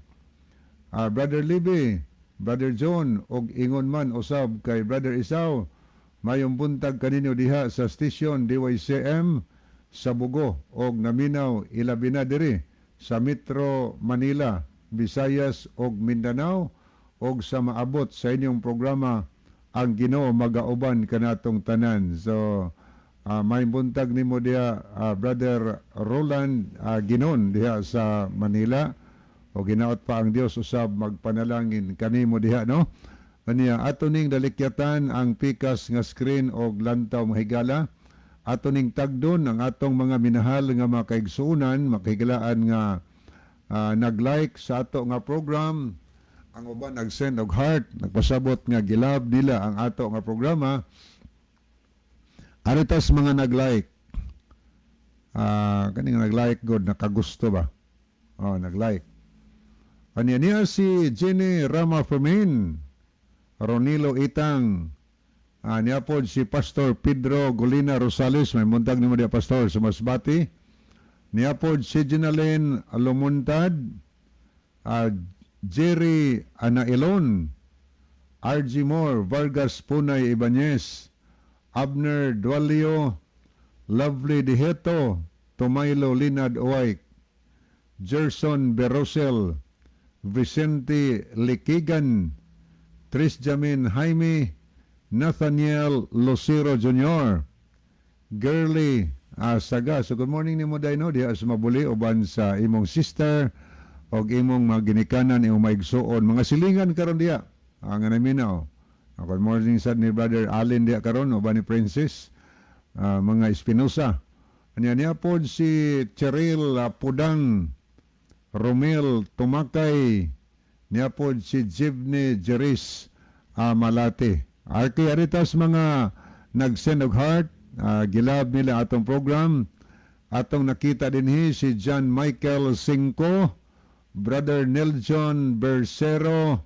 Brother Libby, Brother John, og ingon man usab kay Brother Isaw, mayong buntag kaninyo diha sa station DYCM sa Bugo og naminaw, ilabi na diri sa Metro Manila, Visayas og Mindanao og sa maabot sa inyong programa. Ang Ginoo magauban kanatong tanan. So may buntag nimo diha, Brother Roland Ginon diha sa Manila, o ginaot pa ang Dios usab magpanalangin kanimo diha, no? Kaniya ato ning dalikyatan ang pikas nga screen og lantaw, mga higala. Ato ning tagdon ang atong mga minahal nga mga kaigsuonan, makahigalaan nga nag-like sa ato nga program. Ang uban nag-send og heart, nagpasabot nga gilab nila ang ato nga programa. Aritas mga nag-like. Kaning nag-like god, nakagusto ba? Oh, nag-like. Kanya niya si Jenny Rama Fermin, Ronilo Itang, niya po si Pastor Pedro Golina Rosales, may buntag nimo diya, Pastor, sa Masbate. Niya po si Ginalyn Lumuntad, Jerry Anailon, RG Moore, Vargas Punay Ibanez, Abner Dualio, Lovely Diheto, Tomaylo Linad Oaik, Gerson Berosel, Vicente Likigan, Trisjamin Jaime, Nathaniel Lucero Jr., Girly Asaga. So good morning nimo dai, no, diha sa Mabuli uban sa imong sister og imong mga ginikanan, imong maigsuon, mga silingan karon diha. Ang naminaw. Good morning sad ni Brother Allen diha karon uban ni Princess, mga Espinosa. Anya niya po si Cheryl Pudang, Romel Tumakay, niya po si Jibney Jeris Malate. Okay, aritas mga nag-send og heart, gilab nila atong program. Atong nakita dinhi si John Michael Cinco, Brother Nelson Bercero,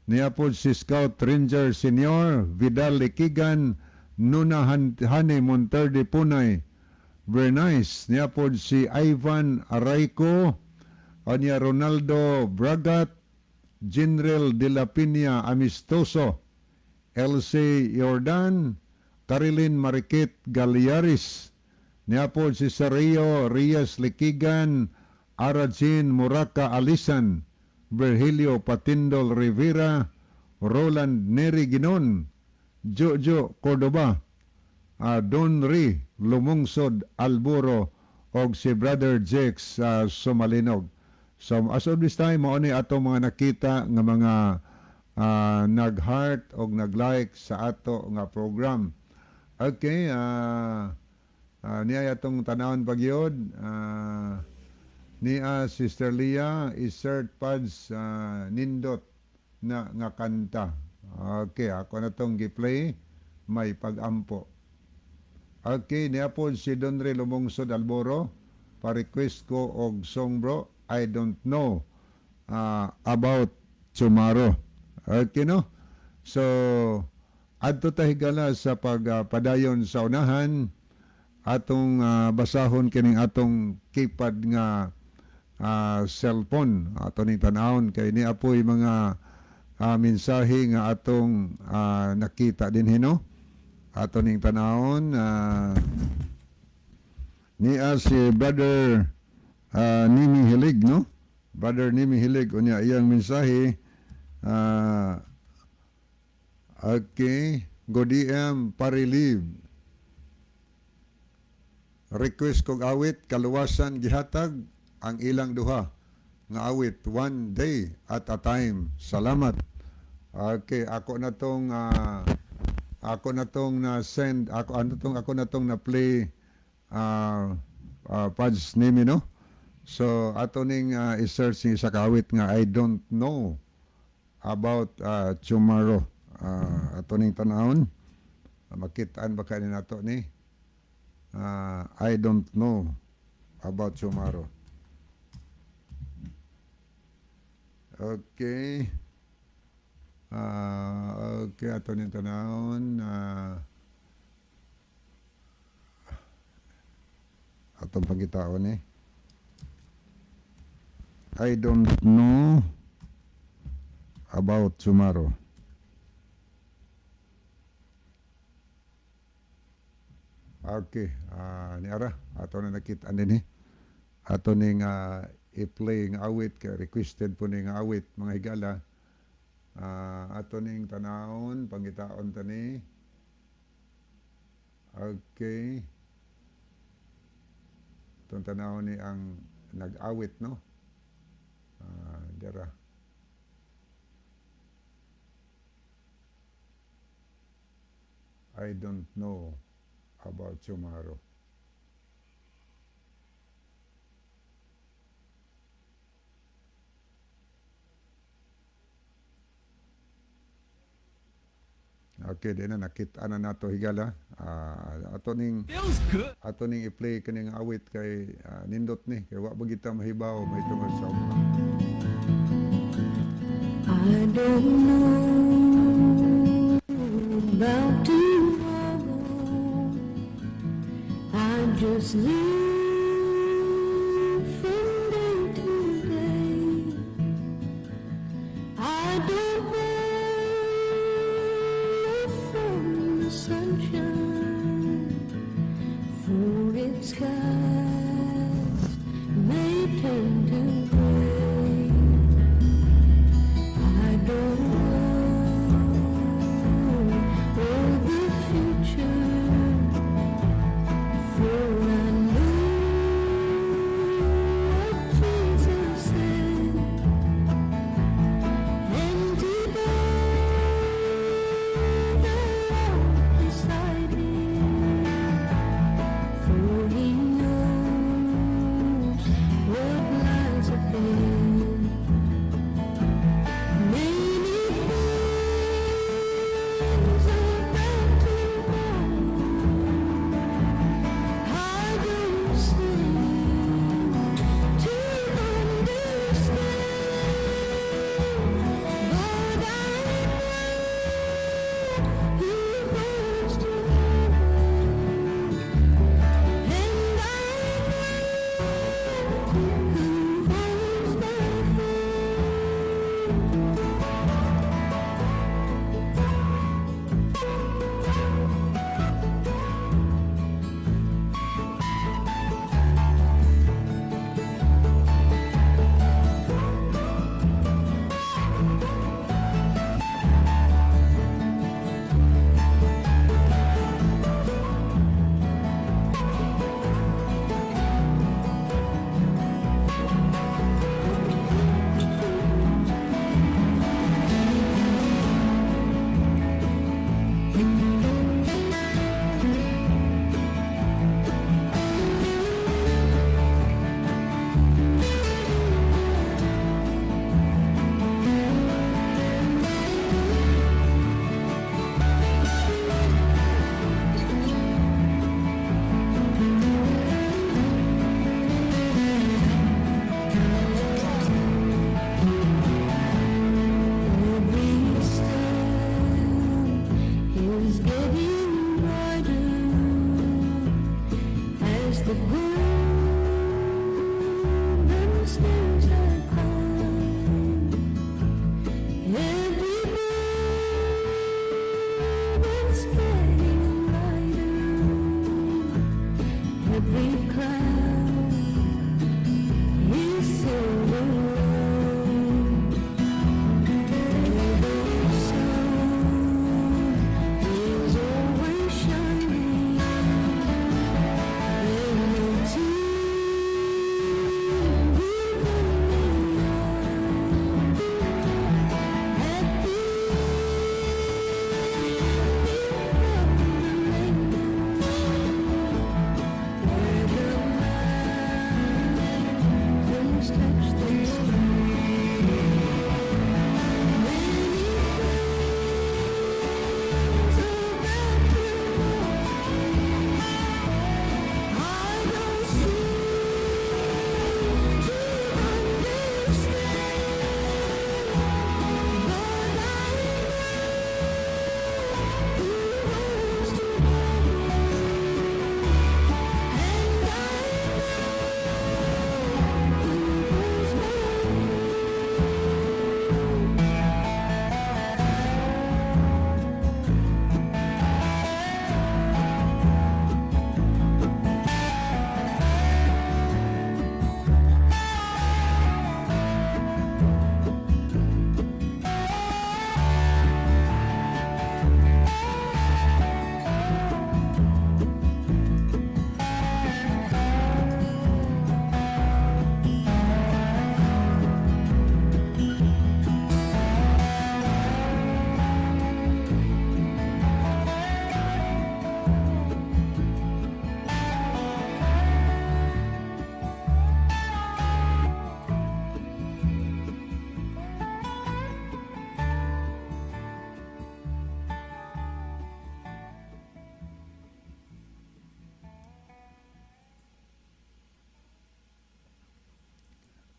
niya po si Scout Ranger Senior, Vidal Likigan, Nuna Hane Monterde Punay, Bernice, niya po si Ivan Arayco, anya Ronaldo Bragat, General de la Peña Amistoso, LC Jordan, Carilyn Marikit Galiaris, niya po si Sario Reyes Likigan, Arajin Muraka Alisan, Virgilio Patindol Rivera, Roland Neri Ginon, Jojo Cordoba, Don Ri Lumungsod Alburo og si Brother Jex Sumalinog. So as of this time, mao ni atong mga nakita nga mga nag-heart og nag-like sa ato nga program. Okay, niya atong tanawon pagyod. Niya Sister Leah, insert, Pads, nindot na nga kanta. Okay, ako na tong gi-play, "May Pagampo." Okay, niya po si Donre Lumungsod Alboro, pa-request ko og song, bro, "I Don't Know About Tomorrow." Okay, no? So, adto ta, higala, sa pagpadayon sa unahan, atong basahon kining atong keypad nga cellphone. Ato ning tan-awon kay ni apoy mga mensahe nga atong nakita din hino. Ato ning tan-awon, niya si Brother Nimi Hilig, no? Brother Nimi Hilig, unya iyang mensahe, okay, "Go DM Parilib. Request kog awit, 'Kaluwasan Gihatag' ang ilang duha nga awit, 'One Day at a Time'. Salamat." Okay, ako na tong na send, ako ano tong ako na tong na play, Pads Nimi, no? So ato ning i-search ni sa kawit nga "I Don't Know About Tomorrow." Ato ning tanawon. Makitaan ba kani nato ni? "I Don't Know About Tomorrow." Okay. Okay, ato ning tanawon. Atong pangitaon eh. "I Don't Know About Tomorrow." Okay, ni ara ato na nakita din eh. Ato ning i-play nga awit kay requested po ni nga awit, mga higala. Ato ning tanawon, pangitaon tani. Okay. Itong tanawon ni ang nag-awit, no? Dira. "I Don't Know About Tomorrow." Okay, di na nakita na nato, higala. Ato ning Feels good. Ato ning i-play kining awit kay nindot ni kay wa ba kita mahibaw may tungod sa ugma. I don't know about tomorrow. I just live from day to day. I don't run from the sunshine, for its skies may turn to gray. I don't worry for the future, for I know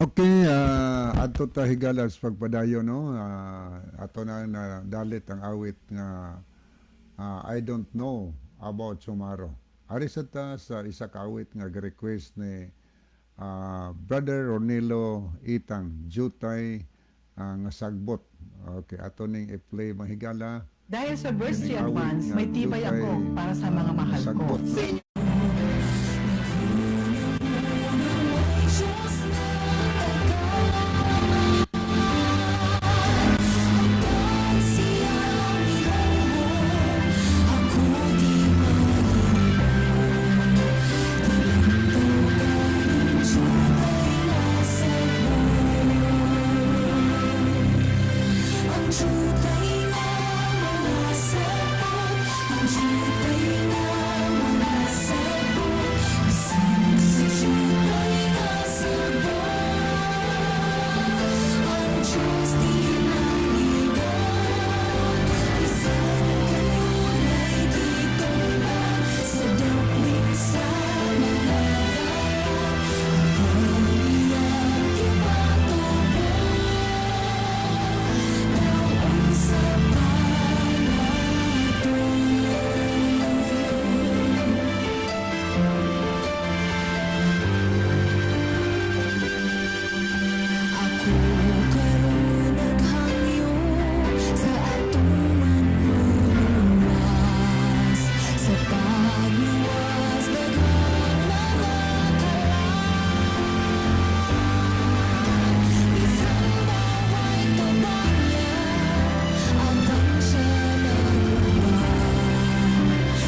Okay, adto ta, higala, sa pagpadayon, no. Ato na nadalit ang awit nga "I Don't Know About Tomorrow". Ari sa ta sa isa ka awit nga request ni Brother Ronilo Itang Jutay nga sagbot. Okay, ato ning i-play, mga higala. Dahil sa Burst 3 Kining awit Advance, nga may tibay Jutay, ako para sa mga mahal ko. sagbot. Sa inyo Diyos na tagaan siyang iluho. Ako di malimot. Kalantukan ng jutay nasabot. Ang jutay nga mga sapot. Ang jutay nga mga sapot. Bisan sa jutay nga sabot. Ang Diyos di malimot. Bisan kanunay gitumba sa dapit sa mga dagat, apan iyang gipatubo daw unsa pa nato. Ako karon naghangyo sa atong manluluwas. Sa pagluwas daghang mga kalag. Bisan ba way tabang niya, apan siya nag-uban.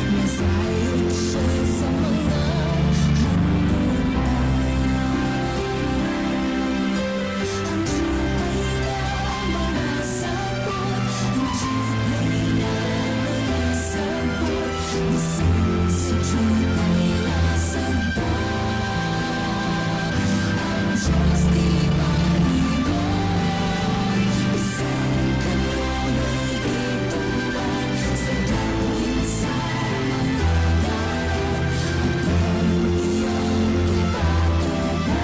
Nasayod siya sa mga hantungan. Ang jutay nga mga sapot, ang jutay nga mga sapot, bisan sa jutay nga sabot. Ang Diyos di malimot, bisan kanunay gitumba sa dapit sa mga dagat, apan iyang gipatubo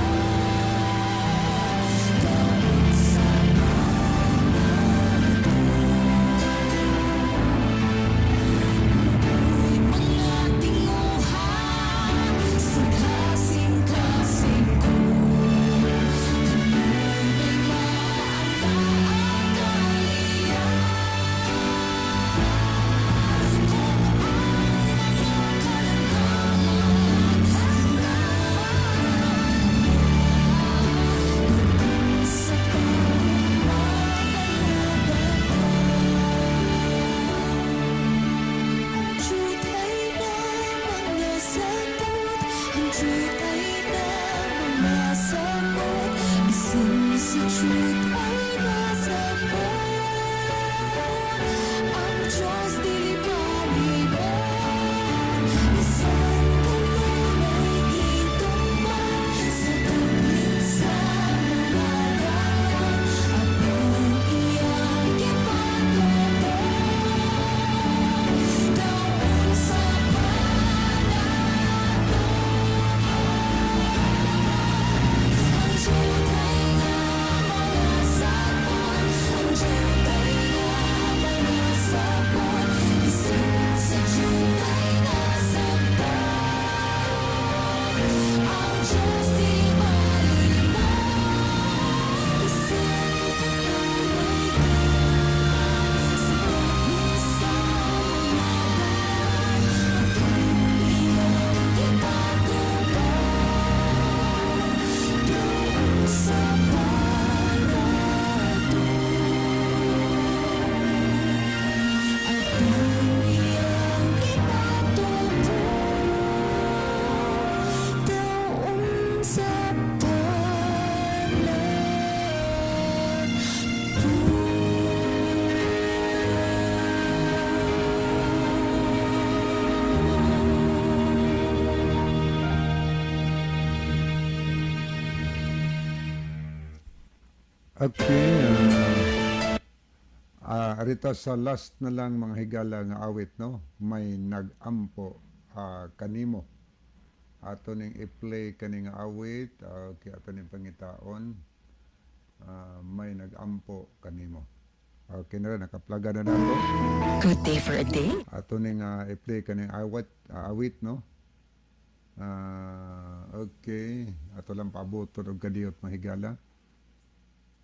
daw unsa pa nato. Mao'y mga tinguha sa kasing-kasing ko. Kanunay maakaalian. Kung ang mga kalantangan sa pagmagalagatan. Jutay na mga sapot, ang jutay na mga sapot, bisan sa jutay na sapot. Ang Diyos dili malimot, bisan kanunay gitumba sa dapit sa mga dagat, apan iyang gipatubo daw unsa pa nato. Ang jutay nga mga sapot, ang jutay nga mga sapot, bisan sa jutay nga sabot. Ang Diyos di malimot, bisan kanunay gitumba sa dapit sa mga dagat, apan iyang gipatubo daw unsa pa nato. Apan iyang gipatubo daw unsa pa nato. Okay. Arita sa last na lang, mga higala, nga awit, no? "May Nagampo Kanimo". Ato ning i-play kani nga awit, okay, ato ning pangitaon, "May Nagampo Kanimo." Okay na, nakaplaga na nato. Good day for a day. Ato ning i-play kaning awit, no? Okay, ato lang paaboton og kadiyot, mga higala.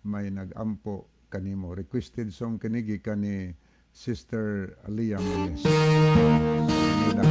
"May Nagampo Kanimo." Requested song kini gikan ni Sister Aliyah Manes. Manila.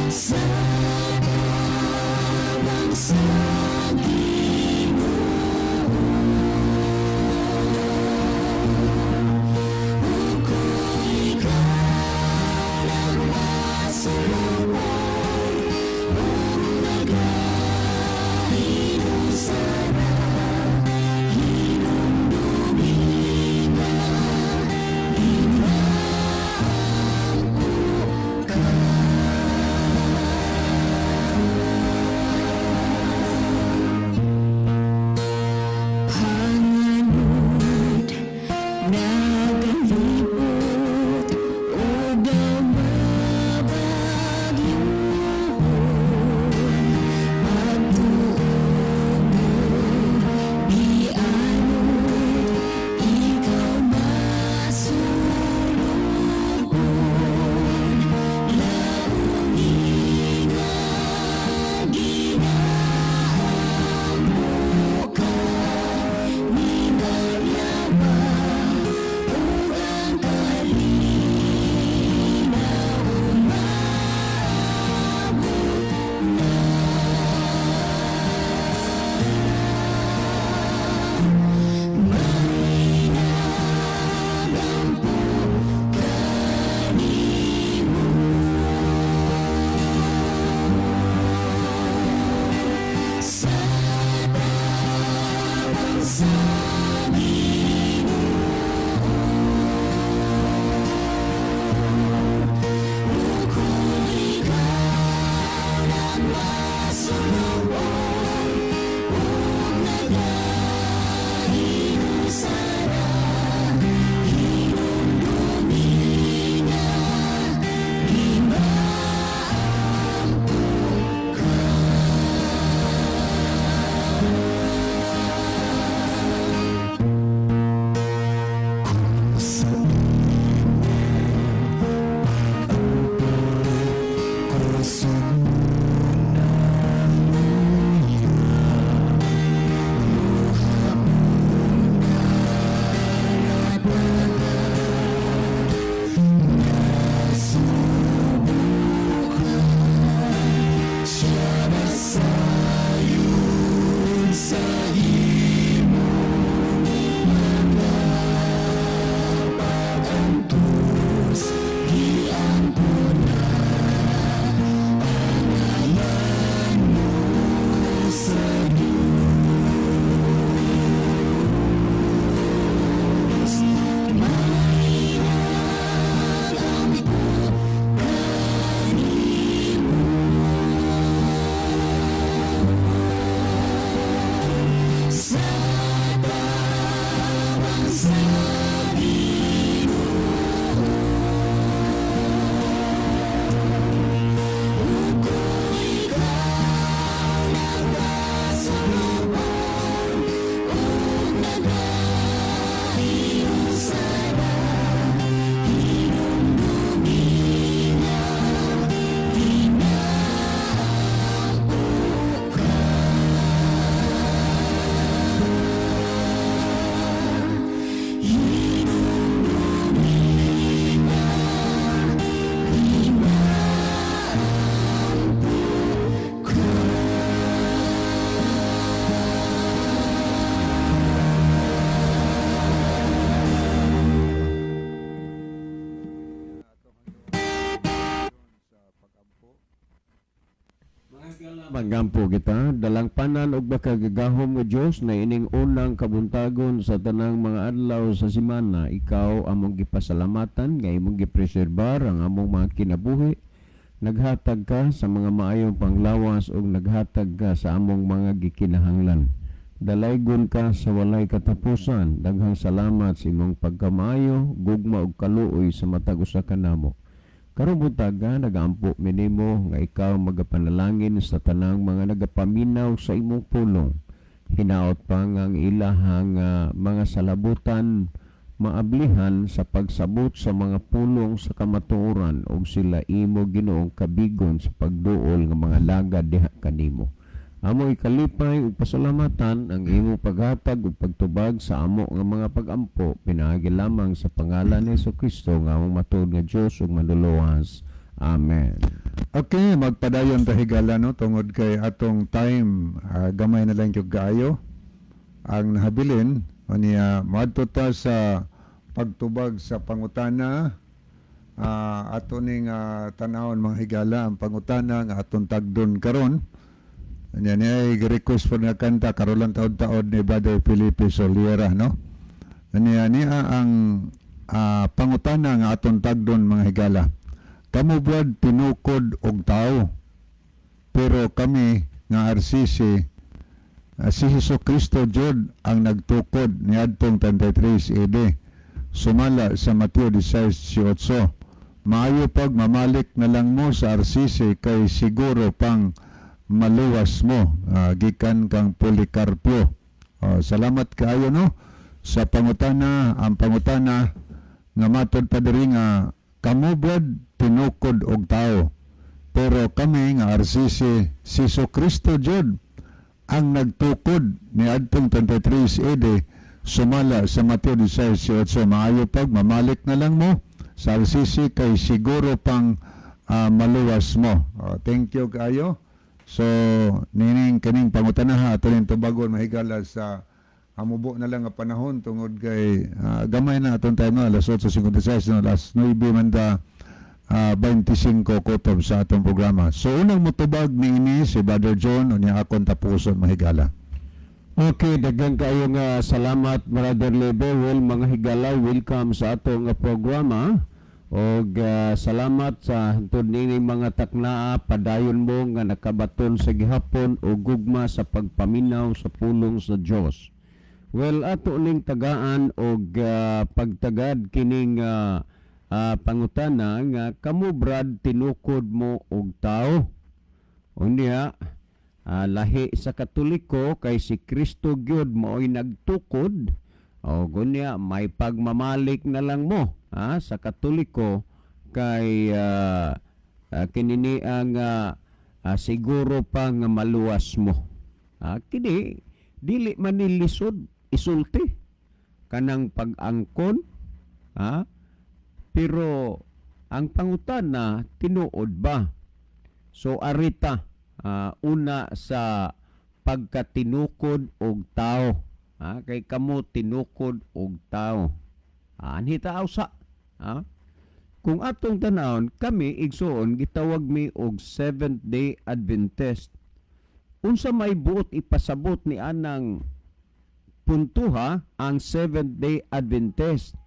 Sa tabang sa Ginoo, ug kung ikaw lang masulubon ug nagahinusara, hinumdumi nga ginaampo ka. Panganod, nagalibot og mabagyoon, pagtuo mo, gianod, ikaw masulubon. Laungi nga ginaampo ka ni Maryama ug ang kalinaw maabot na. May nagampo kanimo sa tabang sa Ginoo, ug kung ikaw lang masulubon ug nagahinusara, hinumdumi nga ginaampo ka. Magampo kita, dalangpanan og makagagahom nga Dios na ining unang kabuntagon sa tanang mga adlaw sa semana, ikaw among gipasalamatan nga imong gipreserbar ang among mga kinabuhi. Naghatag ka sa mga maayong panglawas ug naghatag ka sa among mga gikinahanglan. Dalaygon ka sa walay katapusan. Daghang salamat sa imong pagkamaayo, gugma ug kaluoy sa matag usa kanamo. Karong buntaga, nagaampo mi nimo nga ikaw magapanalangin sa tanang mga nagapaminaw sa imong pulong. Hinaot pa nga ang ilahang mga salabutan maablihan sa pagsabot sa mga pulong sa kamatuoran ug sila imo Ginoong kabigon sa pagduol nga mga lagad diha kanimo. Amo ikalipay ug pasalamatan ang imong paghatag ug pagtubag sa amo nga mga pagampo pinaagi lamang sa pangalan ni Kristo nga among matuod nga Dios ug manluluwas. Amen. Okay, magpadayon ta, higala, no, tungod kay atong time gamay na lang gyud kaayo ang nahabilin. Unya moadto ta sa pagtubag sa pangutana. Ato ning tan-awon, mga higala, ang pangutana nga atong tagdon karon. Unya niya ay request po nga kanta karon lang taod-taod ni Brother Felipe Soliera, no. Unya niya ang pangutana nga atong tagdon, mga higala: "Kamo brad tinukod og tao, pero kami nga RCC, si Hesus Kristo jud ang nagtukod niadtong 33 AD sumala sa Mateo 16:18. Maayo pag mamalik na lang mo sa RCC kay siguro pang maluwas mo." Gikan kang Policarpio. Oh, salamat kaayo, no, sa pangutana. Ang pangutana nga matod pa diri nga "Kamo brad tinukod og tao, pero kami nga RCC, si Kristo jud ang nagtukod ni adtong 33 AD sumala sa Mateo 16:18. Maayo pag mamalik na lang mo sa RCC kay siguro pang maluwas mo." Oh, thank you kaayo. So nining kaning pangutana ha, ato ning tubagon, mahigala, sa hamubo na lang nga panahon tungod kay gamay na atong time, no, alas 8:56, no, alas 9 man ta 25 kutob sa atong programa. So unang motubag niini si Brother John, unya akon tapuson, mahigala. Okay, daghan kaayo nga salamat, Brother Lebe. Well, mga higala, welcome sa atong programa. Og salamat sa hantod nining mga taknaa, padayon mo nga nakabaton sa gihapon o gugma sa pagpaminaw sa pulong sa Dios. Well, ato ning tagaan og pagtagad kining pangutana nga "Kamo brad tinukod mo og tao?" Unya, lahi sa Katoliko kay si Kristo gyud mao'y nagtukod. O gunya may pagmamalik na lang mo ha, sa Katoliko kay kinini ang siguro pa nga maluwas mo. Kini dili man ni lisod isulti kanang pag-angkon ha, pero ang pangutana, tinuod ba? So arita una sa pagkatinukod og tao. Ha, kay kamo tinukod og tao. Anhi ta usa. Ha? Kung atong tanawon, kami igsuon gitawag mi og Seventh Day Adventist. Unsa may buot ipasabot ni anang puntuha ang Seventh Day Adventist?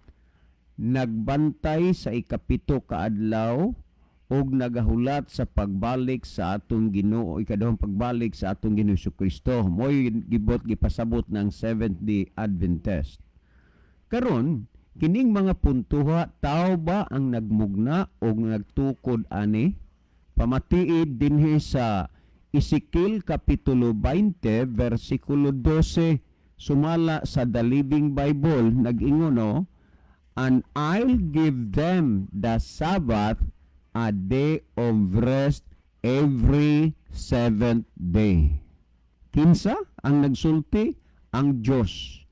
Nagbantay sa ikapito ka adlaw ug nagahulat sa pagbalik sa atong Ginoo, ikaduhang pagbalik sa atong Ginoo Kristo. Mo'y gibot gipasabot ng Seventh Day Adventist. Karon, kining mga puntuha, tao ba ang nagmugna o nagtukod ani? Pamatiid dinhi sa Ezekiel Kapitulo 20 versikulo 12 sumala sa The Living Bible, nag-ingon, no, "And I'll give them the Sabbath, a day of rest every seventh day." Kinsa ang nagsulti? Ang Dios.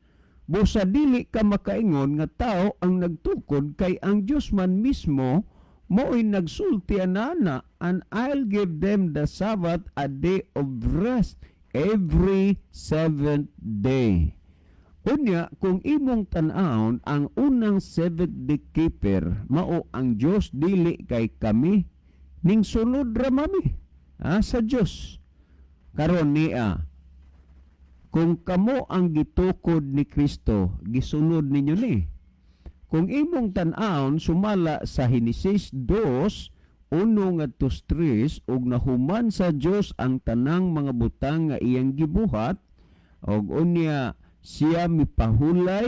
Busa dili ka makaingon nga tao ang nagtukod kay ang Dios man mismo mo'y nagsulti anana, "And I'll give them the Sabbath, a day of rest every seventh day." Unya, kung imong tan-awon, ang unang seventh day keeper mao ang Dios, dili kay kami ning sunod ra mami sa Dios. Karon niya, kung kamo ang gitukod ni Kristo, gisunod ninyo ni. Kung imong tan-awon sumala sa Henesis 2:1 ngadto 3, ug nahuman sa Dios ang tanang mga butang nga iyang gibuhat, og unya siya mipahulay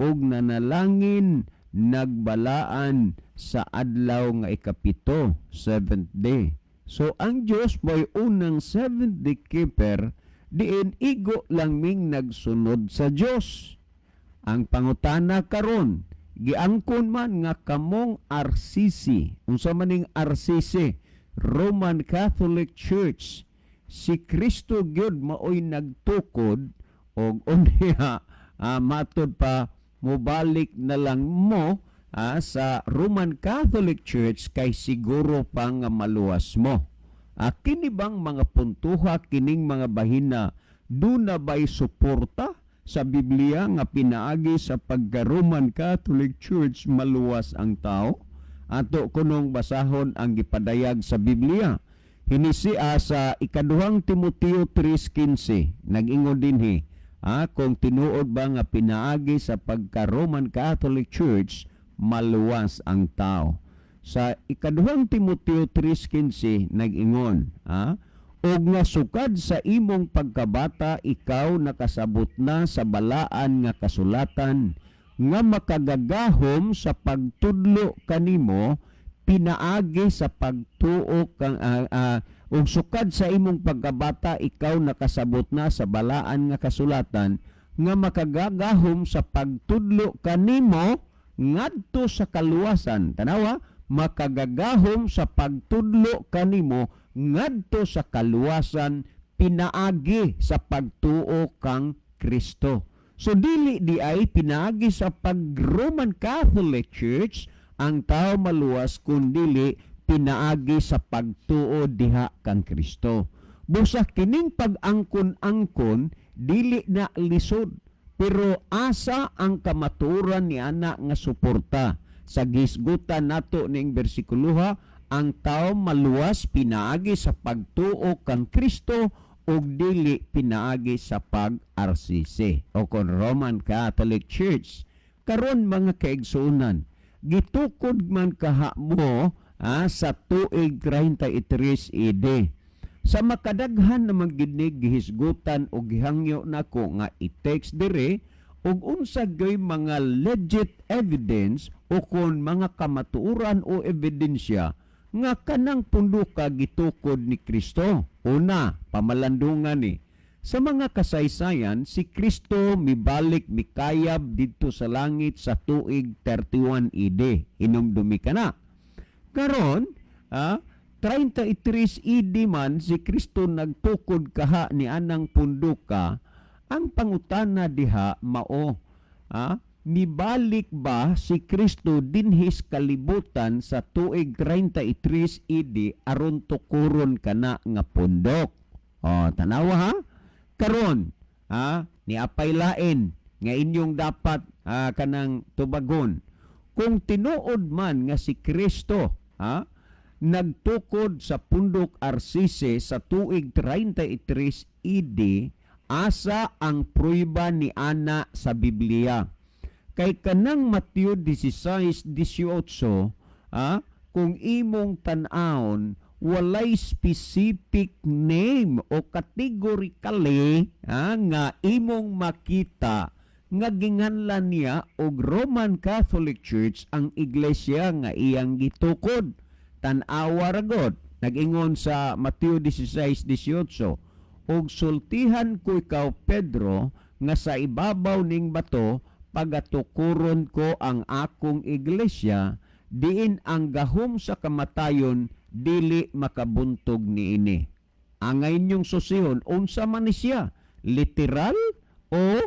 og nanalangin, nagbalaan sa adlaw nga ikapito, seventh day. So ang Dios mo'y unang seventh day keeper, diin igo lang ming nagsunod sa Dios. Ang pangutana karon, giangkon man nga kamong RCC, unsa man ning RCC? Roman Catholic Church. Si Kristo gyud maoy nagtukod, og unya matud pa mobalik na lang mo sa Roman Catholic Church kay siguro pa nga maluwas mo. Kini bang mga puntuha, kining mga bahina, duna ba'y suporta sa Biblia nga pinaagi sa pagka Roman Catholic Church maluwas ang tao? Ato kunong basahon ang gipadayag sa Biblia. Hinisia sa Ikaduhang Timoteo 3:15, nag-ingon dinhi, kung tinuod ba nga pinaagi sa pagka Roman Catholic Church maluwas ang tao. Sa Ikaduhang Timoteo 3:15, nag-ingon, "Og nga sukad sa imong pagkabata ikaw nakasabot na sa balaan nga kasulatan nga makagagahom sa pagtudlo kanimo pinaagi sa pagtuo kang ug sukad sa imong pagkabata ikaw nakasabot na sa balaan nga kasulatan nga makagagahom sa pagtudlo kanimo ngadto sa kaluwasan." Tanawa, makagagahom sa pagtudlo kanimo ngadto sa kaluwasan pinaagi sa pagtuo kang Kristo. So dili di ay pinaagi sa pag Roman Catholic Church ang tao maluwas, kundili pinaagi sa pagtuo diha kang Kristo. Busa kining pag-angkon-angkon dili na lisod, pero asa ang kamatuoran ni ana nga suporta? Sa gisgutan nato ning bersikuloha, ang tao maluwas pinaagi sa pagtuo kang Kristo ug dili pinaagi sa pag-RCC o kon Roman Catholic Church. Karon, mga kaigsuonan, gitukod man kaha mo sa tuig 33 AD. Sa makadaghan naman gid ni gihisgutan o gihangyo nako nga i-text dire ug unsa gyoy mga legit evidence o kon mga kamatuoran o ebidensya nga kanang punduka gitukod ni Kristo. Una, pamalandungan ni sa mga kasaysayan, si Kristo mibalik, mikayab didto sa langit sa tuig 31 AD. Hinumdumi ka na. Karon, 33 AD man si Kristo nagtukod kaha ni anang punduka. Ang pangutana diha mao, mibalik ba si Kristo dinhis kalibutan sa tuig 33 AD aron tukuron kana nga pundok? Oh, tanawa ha. Karon, ni apay lain nga inyong dapat kanang tubagon. Kung tinuod man nga si Kristo nagtukod sa pundok RCC sa tuig 33 AD, asa ang prueba ni ana sa Biblia? Kay kanang Mateo 16:18, kung imong tan-awon, walay specific name o categorically nga imong makita nga ginganlan niya og Roman Catholic Church ang iglesia nga iyang gitukod. Tan-awa ra god. Nag-ingon sa Mateo 16:18, "Ug sultihan ko ikaw, Pedro, nga sa ibabaw ning bato pagatukuron ko ang akong iglesia, diin ang gahom sa kamatayon dili makabuntog niini." Ang inyong susihon, unsa man ni siya? Literal o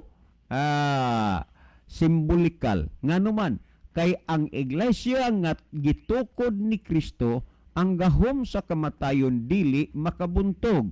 simbolikal? Ngano man kay ang iglesia nga gitukod ni Kristo, ang gahom sa kamatayon dili makabuntog.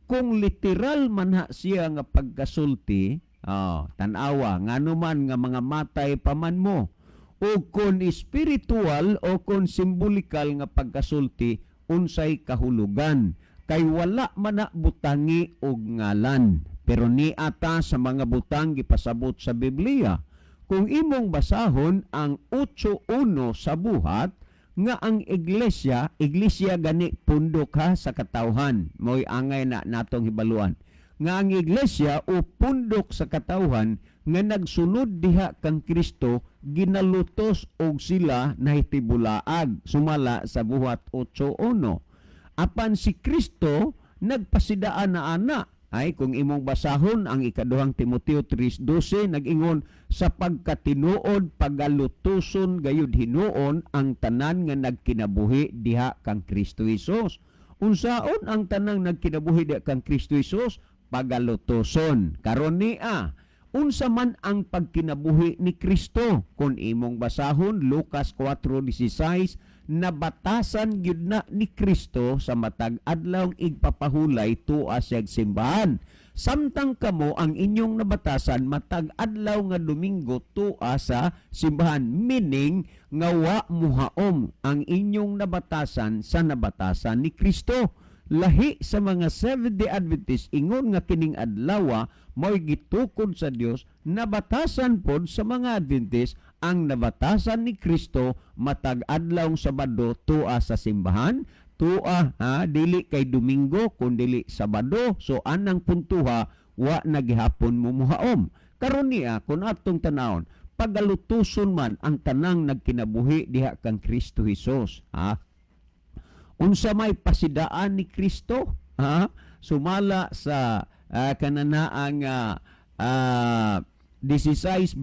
Kung literal man ha siya nga pagkasulti, oh, tan-awa, ngano man nga mga matay pa man mo. O kung spiritual o kung simbolikal nga pagkasulti, unsay kahulugan? Kay wala man na butangi og ngalan. Pero niata sa mga butang gipasabot sa Biblia. Kung imong basahon ang 8.1 sa Buhat, nga ang iglesia, iglesia gani pundok ha sa katawhan, mo'y angay na natong hibaluan. Nga ang iglesia o pundok sa katawhan nga nagsunod diha kang Kristo, ginalutos og sila nahitibulaag sumala sa Buhat 8.1. Apan si Kristo nagpasidaan na ana. Ay kung imong basahon ang ikaduhang Timoteo 3:12, nag-ingon sa pagkatinuod pagalutuson gayud hinuon ang tanan nga nagkinabuhi diha kang Kristo Hesus. Unsaon ang tanang nagkinabuhi diha kang Kristo Hesus? Pagalutuson. Karon niya, unsa man ang pagkinabuhi ni Kristo? Kung imong basahon Lucas 4:16, nabatasan gyud na ni Kristo sa matag adlaw igpapahulay tua siyag simbahan. Samtang kamo ang inyong nabatasan matag adlaw nga Domingo tua sa simbahan, meaning nga wa muhaom ang inyong nabatasan sa nabatasan ni Kristo. Lahi sa mga Seventh-day Adventist ingon nga kining adlawa mo'y gitukod sa Dios, nabatasan pod sa mga Adventist ang nabatasan ni Kristo matag adlaw Sabado tua sa simbahan, tua ha, dili kay Domingo kun dili Sabado. So anang puntuha wa na gihapon mumuhaom. Karon niya kun atong tanawon, pagalutuson man ang tanang nagkinabuhi diha kang Kristo Hesus, ha? Unsa may pasidaan ni Kristo, ha? Sumala sa kananaang 16:20,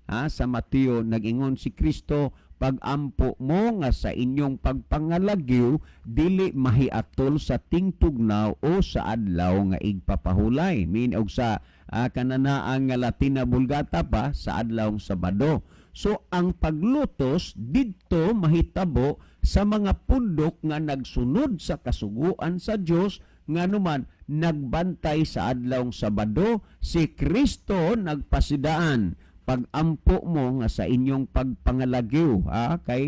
ha, sa Mateo, nag-ingon si Kristo, pagampo mo nga sa inyong pagpangalagyo dili mahiatol sa tingtugnaw o sa adlaw nga igpapahulay, min og sa kananaang nga Latina Vulgata pa sa adlaw Sabado. So ang paglutos didto mahitabo sa mga pundok nga nagsunod sa kasuguan sa Dios, nganuman nagbantay sa adlaw Sabado. Si Kristo nagpasidaan, pagampo mo nga sa inyong pagpangalagyo, ha, kay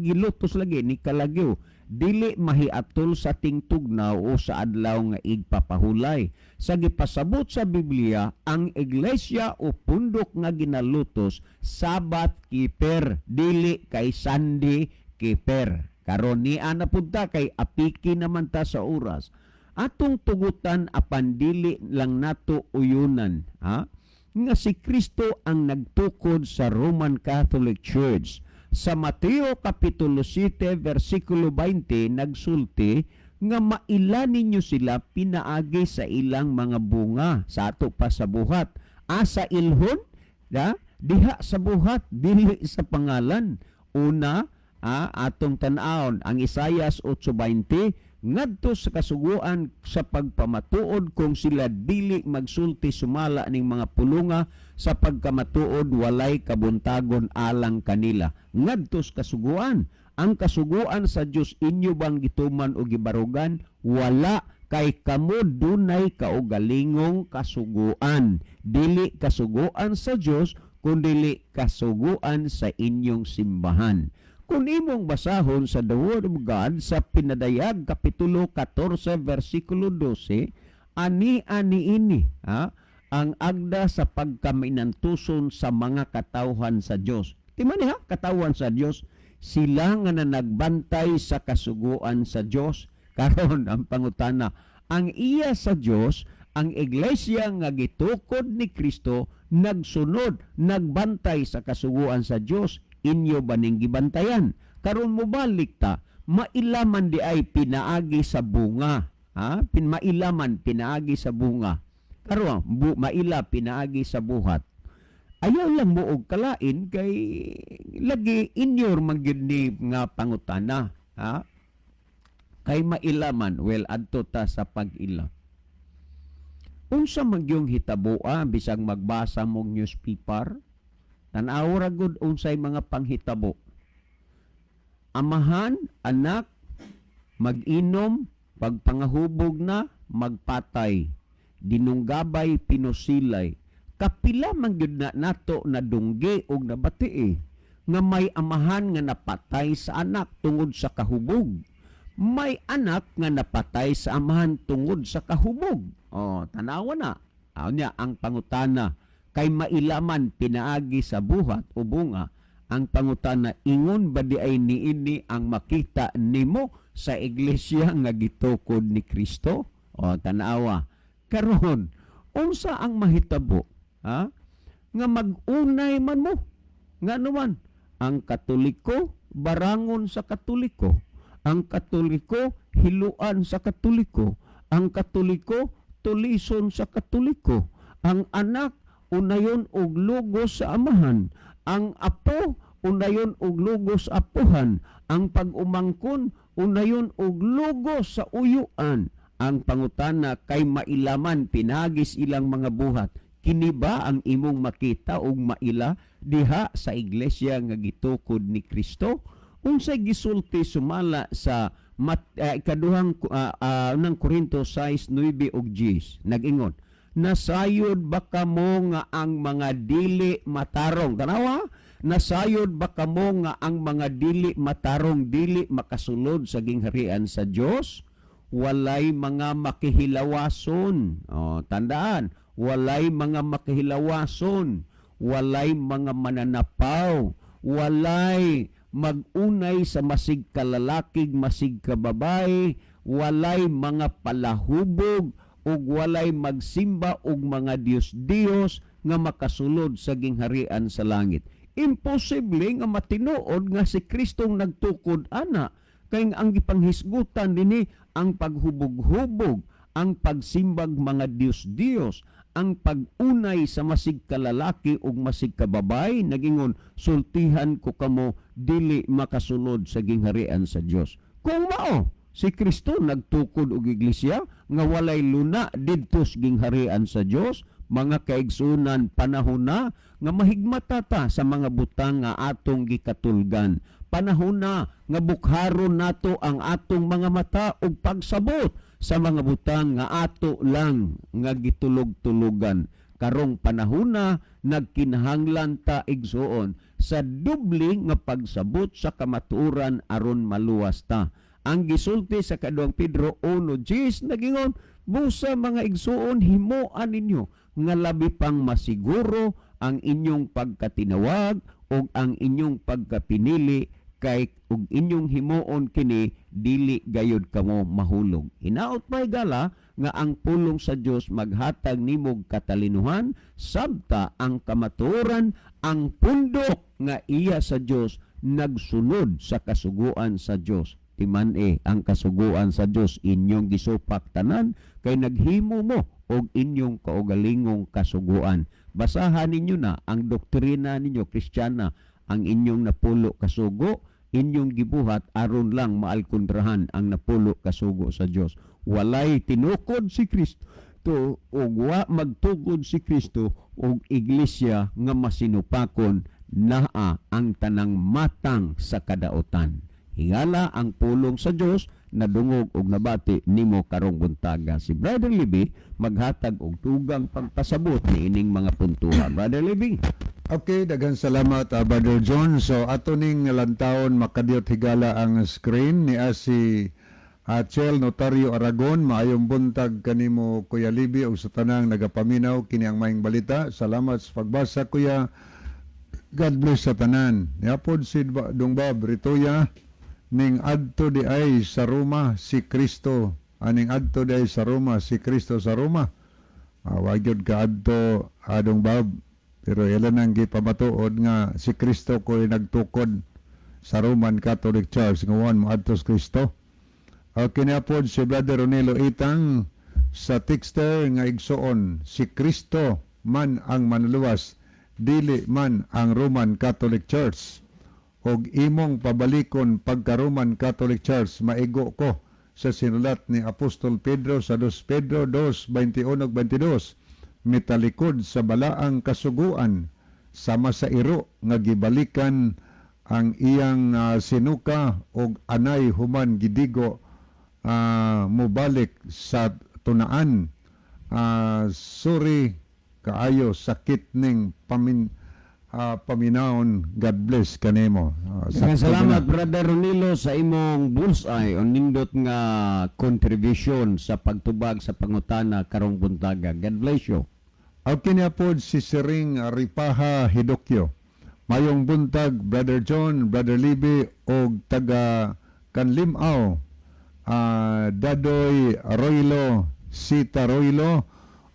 gilutos lagi ni kalagyo, dili mahiatol sa tingtugnaw o sa adlaw nga igpapahulay. Sa gipasabot sa Biblia, ang iglesia o pundok nga ginalutos Sabbath keeper, dili kay Sunday keeper. Karon ni ana punta kay apiki naman ta sa oras. Atong tugutan apan dili lang nato uyunan, ha? Nga si Kristo ang nagtukod sa Roman Catholic Church. Sa Mateo Kapitulo 7 versikulo 20 nagsulti nga maila ninyo sila pinaagi sa ilang mga bunga, sa ato pa sa Buhat. Asa ilhon? Da? Diha sa buhat, dili sa pangalan. Una, atong tan-awon ang Isayas 8:20 ngadto sa kasuguan sa pagpamatuod, kung sila dili magsulti sumala ning mga pulunga sa pagkamatuod, walay kabuntagon alang kanila. Ngadto sa kasuguan. Ang kasuguan sa Dios inyo bang gituman o gibarugan? Wala, kay kamo dunay kaugalingong kasuguan, dili kasuguan sa Dios kundili kasuguan sa inyong simbahan. Kung imong basahon sa the Word of God sa Pinadayag Kapitulo 14 versikulo 12, ani-ani ini, ha, ang agda sa pagkaminantuson sa mga katawhan sa Dios. Timani ha, katawhan sa Dios, sila nga nanagbantay sa kasuguan sa Dios. Karon ang pangutana, ang iya sa Dios, ang iglesia nga gitukod ni Kristo nagsunod, nagbantay sa kasuguan sa Dios, inyo ba ning gibantayan? Karon mobalik ta, mailaman di ay pinaagi sa bunga, ha? Mailaman pinaagi sa bunga. Karon maila pinaagi sa buhat. Ayaw lang mo og kalain kay lagi inyor man gyud ni nga pangutana, ha? Kay mailaman, well, adto ta sa pag-ila. Unsa man gyung hitaboa bisag magbasa mong newspaper? Tan-aw ra gud unsay mga panghitabo. Amahan, anak, mag-inom, pagpangahubog na, magpatay. Dinunggabay, pinusilay. Kapila man gyud na nato nadunggi og nabati nga may amahan nga napatay sa anak tungod sa kahubog. May anak nga napatay sa amahan tungod sa kahubog. Oh, tanawa na. Niya ang pangutana kay mailaman pinaagi sa buhat o bunga. Ang pangutana, ingon ba di ay niini ang makita nimo sa iglesia nga gitukod ni Kristo? O tanawa. Karon, unsa ang mahitabo? Ha? Nga mag-unay man mo. Nga naman, ang Katoliko barangon sa Katoliko. Ang Katoliko hiluan sa Katoliko. Ang Katoliko tulison sa Katoliko. Ang anak unayon og lugos sa amahan. Ang apo unayon og lugos sa apuhan. Ang pag-umangkon unayon og lugos sa uyuan. Ang pangutana kay mailaman pinagis ilang mga buhat. Kini ba ang imong makita og maila diha sa iglesia nga gitukod ni Kristo? Unsay gisulti sumala sa ikaduhang unang Korinto 6:9 ug 10? Nag-ingon, nasayod ba kamo nga ang mga dili matarong? Tanawa, nasayod ba kamo nga ang mga dili matarong dili makasulod sa gingharian sa Dios? Walay mga makihilawason. O, tandaan, walay mga makihilawason, walay mga mananapaw, walay magunay sa masig kalalakig, masig kababae, walay mga palahubog, ug walay magsimba og mga Diyos-Diyos nga makasulod sa gingharian sa langit. Imposible nga matinuod nga si Kristong nagtukod ana, kay ang gipanghisgutan dinhi ang paghubog-hubog, ang pagsimbag mga Diyos-Diyos, ang pag-unay sa masig kalalaki ug masig kababay. Nagingon, sultihan ko kamo, dili makasulod sa gingharian sa Dios. Kung mao si Kristo nagtukod og iglesia nga walay luna didto sa gingharian sa Dios, mga kaigsunan, panahon na nga mahigmata ta sa mga butang nga atong gikatulgan. Panahon na nga bukharon nato ang atong mga mata ug pagsabot sa mga butang nga ato lang nga gitulog-tulugan. Karong panahon na nagkinahanglan ta, igsuon, sa doble nga pagsabot sa kamatuoran aron maluwas ta. Ang gisulti sa kaduhang Pedro 1:10, nagingon, busa mga igsuon, himuan ninyo nga labi pang masiguro ang inyong pagkatinawag ug ang inyong pagkapinili, kay ug inyong himuon kini, dili gayud kamo mahulog. Hinaot may gala nga ang pulong sa Dios maghatag nimog katalinuhan, sabta ang kamatuoran, ang pundok nga iya sa Dios nagsunod sa kasuguan sa Dios. Timan-e ang kasuguan sa Dios inyong gisupak tanan kay naghimo mo og inyong kaugalingong kasuguan. Basahan ninyo na ang doktrina ninyo Kristiyana, ang inyong napulo kasugo, inyong gibuhat aron lang maalkontrahan ang napulo kasugo sa Dios. Walay tinukod si Kristo ug wa magtukod si Kristo og iglesia nga masinupakon naa ang tanang matang sa kadaotan. Hingala ang pulong sa Dios nadungog og nabati nimo karong buntaga. Si Brother Libby maghatag og tugang pagpasabot niining mga puntuhan. Brother Libby. Okay, daghan salamat, Brother John. So ato ning lantawon, makadiyot, higala, ang screen ni si Chel Notario Aragon. Maayong buntag kanimo, Kuya Libby, ug sa tanang nagapaminaw, kini ang maayong balita. Salamat sa pagbasa, Kuya. God bless sa tanan. Niapod si Dong Bob Ritoya, ning adto di ay sa Roma si Kristo. Aning adto di ay sa Roma si Kristo sa Roma. Wa gyud ka adto, Dong Bob. Pero ilan ang gipamatuod nga si Kristo ko'y nagtukod sa Roman Catholic Church nga mo adto sa Kristo. Okay na pod si Brother Ronelo Itang sa texter nga igsuon, si Kristo man ang manluwas, dili man ang Roman Catholic Church. Og imong pabalikon pagka Roman Catholic Church, maigo ko sa sinulat ni Apostol Pedro sa 2 Pedro 2:21 ug 22, mitalikod sa balaang kasuguan sama sa iro nga gibalikan ang iyang sinuka og anay human gidigo, mobalik sa tunaan. Sorry kaayo, sakit ning pamin Paminawon. God bless kanimo. Daghang Sakto salamat na. Brother Ronilo sa imong bullseye o nindot nga contribution sa pagtubag sa pangutana karong buntaga. God bless you. Okay niya po si Siring Ripaha Hidokyo. Mayong buntag, Brother John, Brother Libby, og taga Kanlimaw, Dadoy Roilo, Sita Roilo,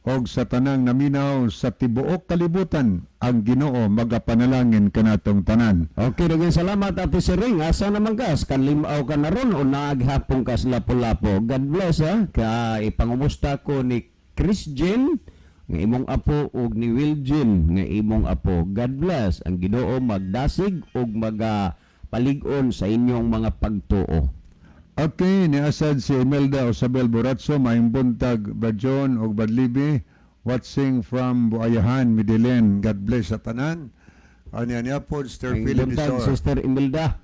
og sa tanang naminaw sa tibuok kalibutan, ang Ginoo magapanalangin kanatong tanan. Okay, daghang salamat Ate Siring. Asa naman ka? Kanlimaw ka na ron o naaghapon ka sa Lapu-Lapu? God bless ha. Ka ipangumusta ko ni Chris Jean nga imong apo ug ni Will Jean nga imong apo. God bless. Ang Ginoo magdasig ug magapalig-on sa inyong mga pagtuo. Okay, niasad si Imelda Osabel Boratso, maayong buntag, Brad John og Brad Libby, watching from Buayahan, Medellin. God bless sa tanan. Anya niya po, Sister Maayong Philip buntag, Isor. Sister Imelda.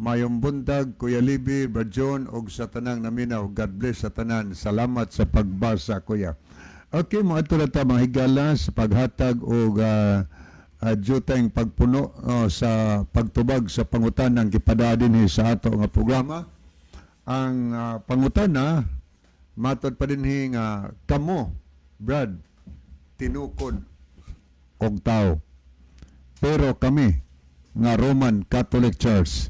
Mayong buntag, Kuya Libby, Brad John, og sa tanang naminaw. God bless sa tanan. Salamat sa pagbasa, Kuya. Okay, mga na ta mga higala sa paghatag og juteng pagpuno sa pagtubag sa pangutanang gipada dinhi sa ato nga programa. Ang pangutana matod pa dinhi nga kamo, Brad, tinukod og tao. Pero kami nga Roman Catholic Church,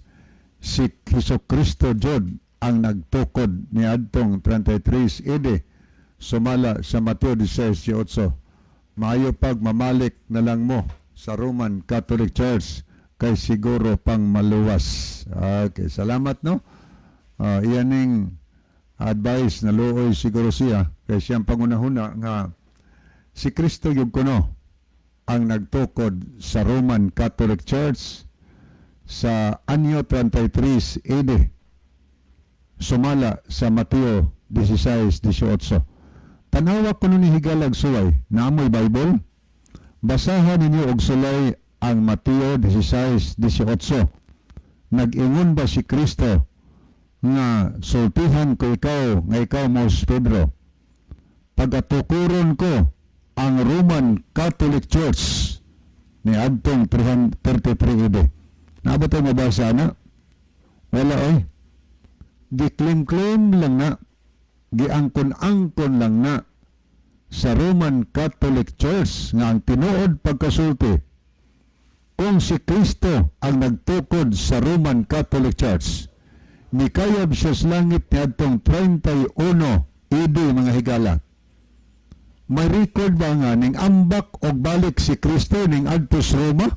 si Hesus Kristo jud ang nagtukod niadtong 33 AD sumala sa Mateo 16:18. Maayo pag mamalik na lang mo sa Roman Catholic Church kay siguro pang maluwas. Okay, salamat, no. Iyan ning advice na luoy siguro siya kay siyang pangunahuna nga si Kristo yung kuno ang nagtukod sa Roman Catholic Church sa anyo 33 AD sumala sa Mateo 16:18. Tanawa kuno ni higalag suway, naamoy Bible? Basahan ninyo og sulay ang Mateo 16:18. Nag-ingon ba si Kristo nga sultihan ko ikaw nga ikaw mo si Pedro? Pagatukuron ko ang Roman Catholic Church ni adtong 333 AD. Naabot tayo mabasa na? Wala oy. Gi-claim-claim lang na. Giangkon-angkon lang na sa Roman Catholic Church nga ang tinuod pagkasulti kung si Kristo ang nagtukod sa Roman Catholic Church, nikayab siya sa langit niadtong 31 AD, mga higala. May record ba nga ning ambak og balik si Kristo ning adto sa Roma?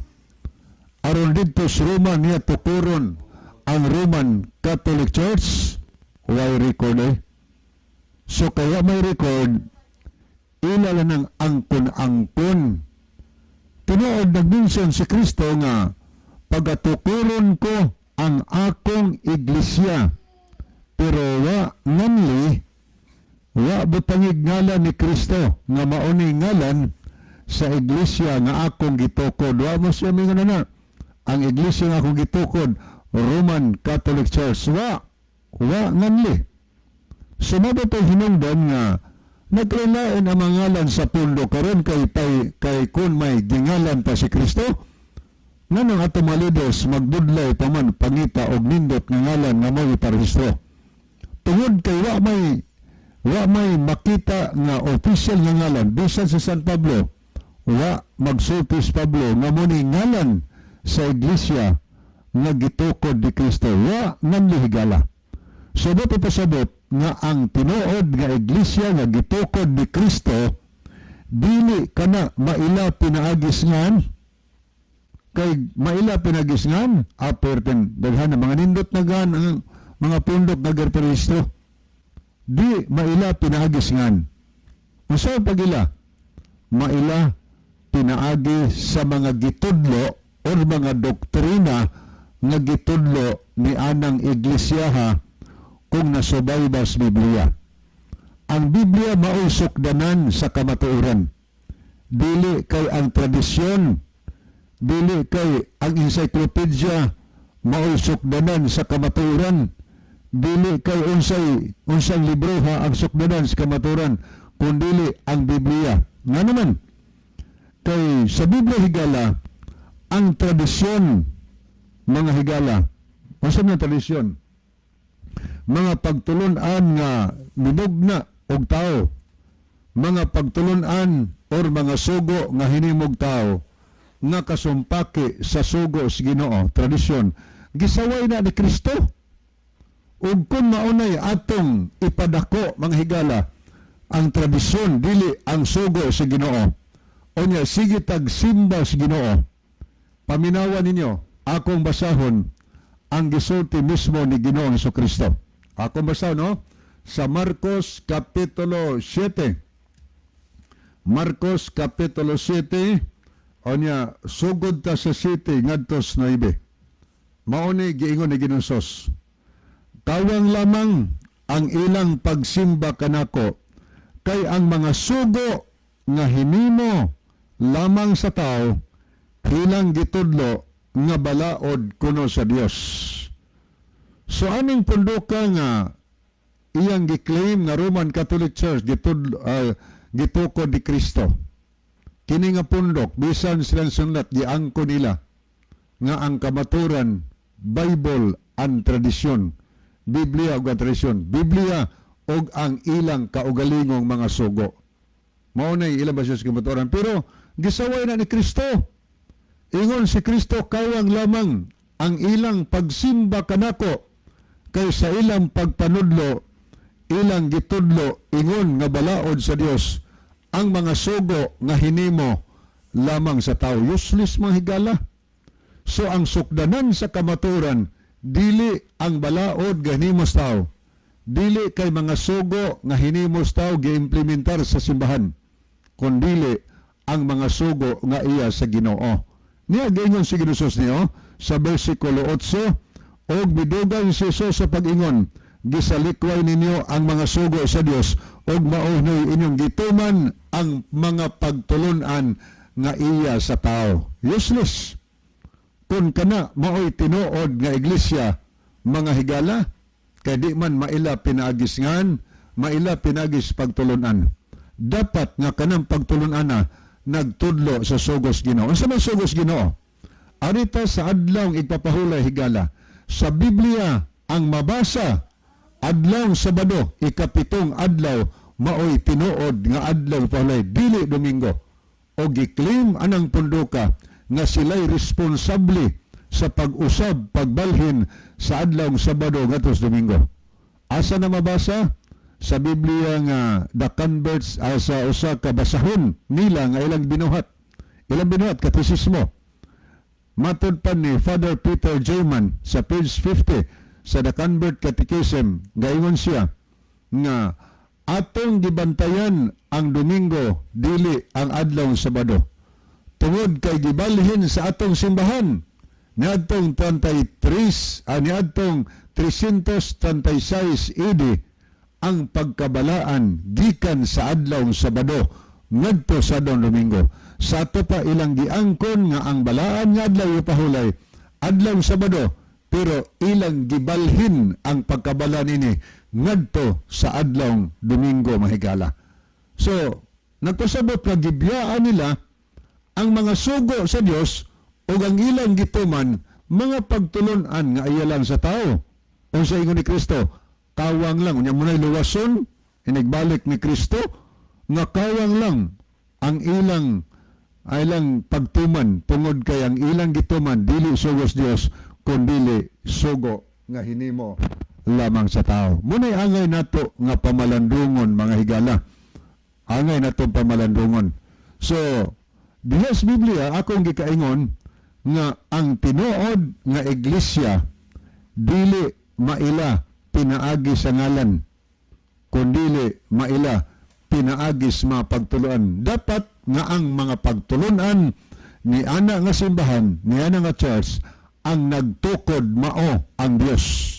Aron didto sa Roma niya tukuron ang Roman Catholic Church? Way record eh. So kaya may record, ila lang ng angkon-angkon. Tinuod nagmension si Kristo nga pagatukuron ko ang akong iglesia. Pero wa nganli, wa butangig ngalan ni Kristo nga mauni ngalan sa iglesia nga akong gitukod. Wa mo siya mingon na ang iglesia nga akong gitukod, Roman Catholic Church. Wa nganli. Sumabot ang hinungdan nga nagkailain ang mga ngalan sa pundo karon kay kung may gingalan pa si Kristo, nganong ato mga leaders magbudlay pa man pangita og nindot nga ngalan nga mo'y iparehistro? Tungod kay wa may makita nga official nga ngalan, bisan sa San Pablo, wa magsulti si Pablo nga mo ni ngalan sa iglesia nga gitukod ni Kristo. Wa nganli, higala. So dapat pasabot nga ang tinuod nga iglesia nga gitukod ni Kristo dili kana maila pinaagis ngan, kay maila pinaagis ngan aperten daghan ng mga nindot na gan ang mga pundok nga gerperehistro. Di maila pinaagis ngan. Unsa pagila maila? Pinaagi sa mga gitudlo or mga doktrina nga gitudlo ni anang iglesia kung nasubaybay sa Biblia. Ang Biblia mao'y sukdanan sa kamatuoran. Dili kay ang tradisyon, dili kay ang encyclopedia mao'y sukdanan sa kamatuoran, dili kay unsay unsang libro ha ang sukdanan sa kamatuoran, kundili ang Biblia. Nga naman, kay sa Biblia, higala, Ang tradisyon, mga higala, unsa man tradisyon? Mga pagtulunan nga minugna og tao, mga pagtulunan or mga sugo nga hinimog tao nga kasumpaki sa sugo sa Ginoo, tradisyon, gisaway na ni Kristo. Ug kung maunay atong ipadako, mga higala, ang tradisyon dili ang sugo sa Ginoo. Unya sige tag simba sa Ginoo. Paminawan ninyo, akong basahon ang gisulti mismo ni Ginoong Kristo. Akong basahon, no? Sa Marcos Kapitulo 7. Marcos Kapitulo 7, unya sugod ta sa 7 ngadto sa 9. Mao ni giingon ni Ginoong Hesus. "Kawang lamang ang ilang pagsimba kanako kay ang mga sugo nga hinimo lamang sa tao ilang gitudlo nga balaod kuno sa Dios." So aning punduka nga iyang gi-claim nga Roman Catholic Church gitudlo, gitukod ni Kristo. Kini nga pundok, bisan silang sunlat, giangko nila nga ang kamaturan Bible and tradisyon. Biblia ug ang tradisyon. Biblia ug ang ilang kaugalingong mga sugo. Mao na ilang ba siya sa kamaturan. Pero gisaway na ni Kristo. Ingon si Kristo, "Kawang lamang ang ilang pagsimba kanako kay sa ilang pagpanudlo ilang gitudlo ingon nga balaod sa Dios ang mga sugo nga hinimo lamang sa tao." Useless, mga higala. So ang sukdanan sa kamaturan dili ang balaod nga hinimo sa tao. Dili kay mga sugo nga hinimo sa tao giimplementar sa simbahan. Kundili ang mga sugo nga iya sa Ginoo. Niya giingon si Ginoo niyo sa versikulo 8, "Og midugang si Jesus sa pag-ingon, Gisalikway ninyo ang mga sugo sa Dios ug mao inyong gituman ang mga pagtulunan nga iya sa tao." Useless. Kung kana maoy tinuod nga iglesia, mga higala, kay di man maila pinaagis ngan, maila pinaagis pagtulunan. Dapat nga kanang pagtulunan na nagtudlo sa sugos Ginoo. Unsa man sugos Ginoo? Arita sa adlaw igpapahulay, higala. Sa Biblia ang mabasa adlaw Sabado, ikapitong adlaw, maoy tinuod nga adlaw pahulay, dili Domingo. O gi-claim anang punduka nga sila'y responsable sa pag-usab, pagbalhin sa adlaw Sabado ngadto sa Domingo. Asa na mabasa? Sa Biblia nga The Converts, sa usa ka basahon nila nga ilang binuhat. Ilang binuhat katisismo. Matod pa ni Father Peter German sa page 50 sa The Convert Catechism, gaingon siya nga atong gibantayan ang Domingo, dili ang adlaw Sabado. Tungod kay gibalhin sa atong simbahan niadtong 33 niadtong 336 AD ang pagkabalaan gikan sa adlaw Sabado ngadto sa adlaw Domingo. Sa ato pa ilang giangkon nga ang balaan nga adlaw ipahulay adlaw Sabado, pero ilang gibalhin ang pagkabala nini ngadto sa adlaw Domingo, mahigala. So, nagpasabot nga gibiyaan nila ang mga sugo sa Dios ug ang ilang gituman mga pagtulunan nga iya lang sa tao. Unsa ingon ni Kristo? Kawang lang unya munay luwason inigbalik ni Kristo nga kawang lang ang ilang ilang pagtuman tungod kay ang ilang gituman dili sugo sa Dios kundili sugo nga hinimo lamang sa tao. Munay angay nato nga pamalandungon, mga higala. Angay nato pamalandungon. So, diha sa Biblia akong gikaingon nga ang tinuod nga iglesia dili maila pinaagi sa ngalan kundili maila pinaagi sa mga pagtulunan. Dapat nga ang mga pagtulunan ni ana nga simbahan, ni ana nga church, ang nagtukod mao ang Dios.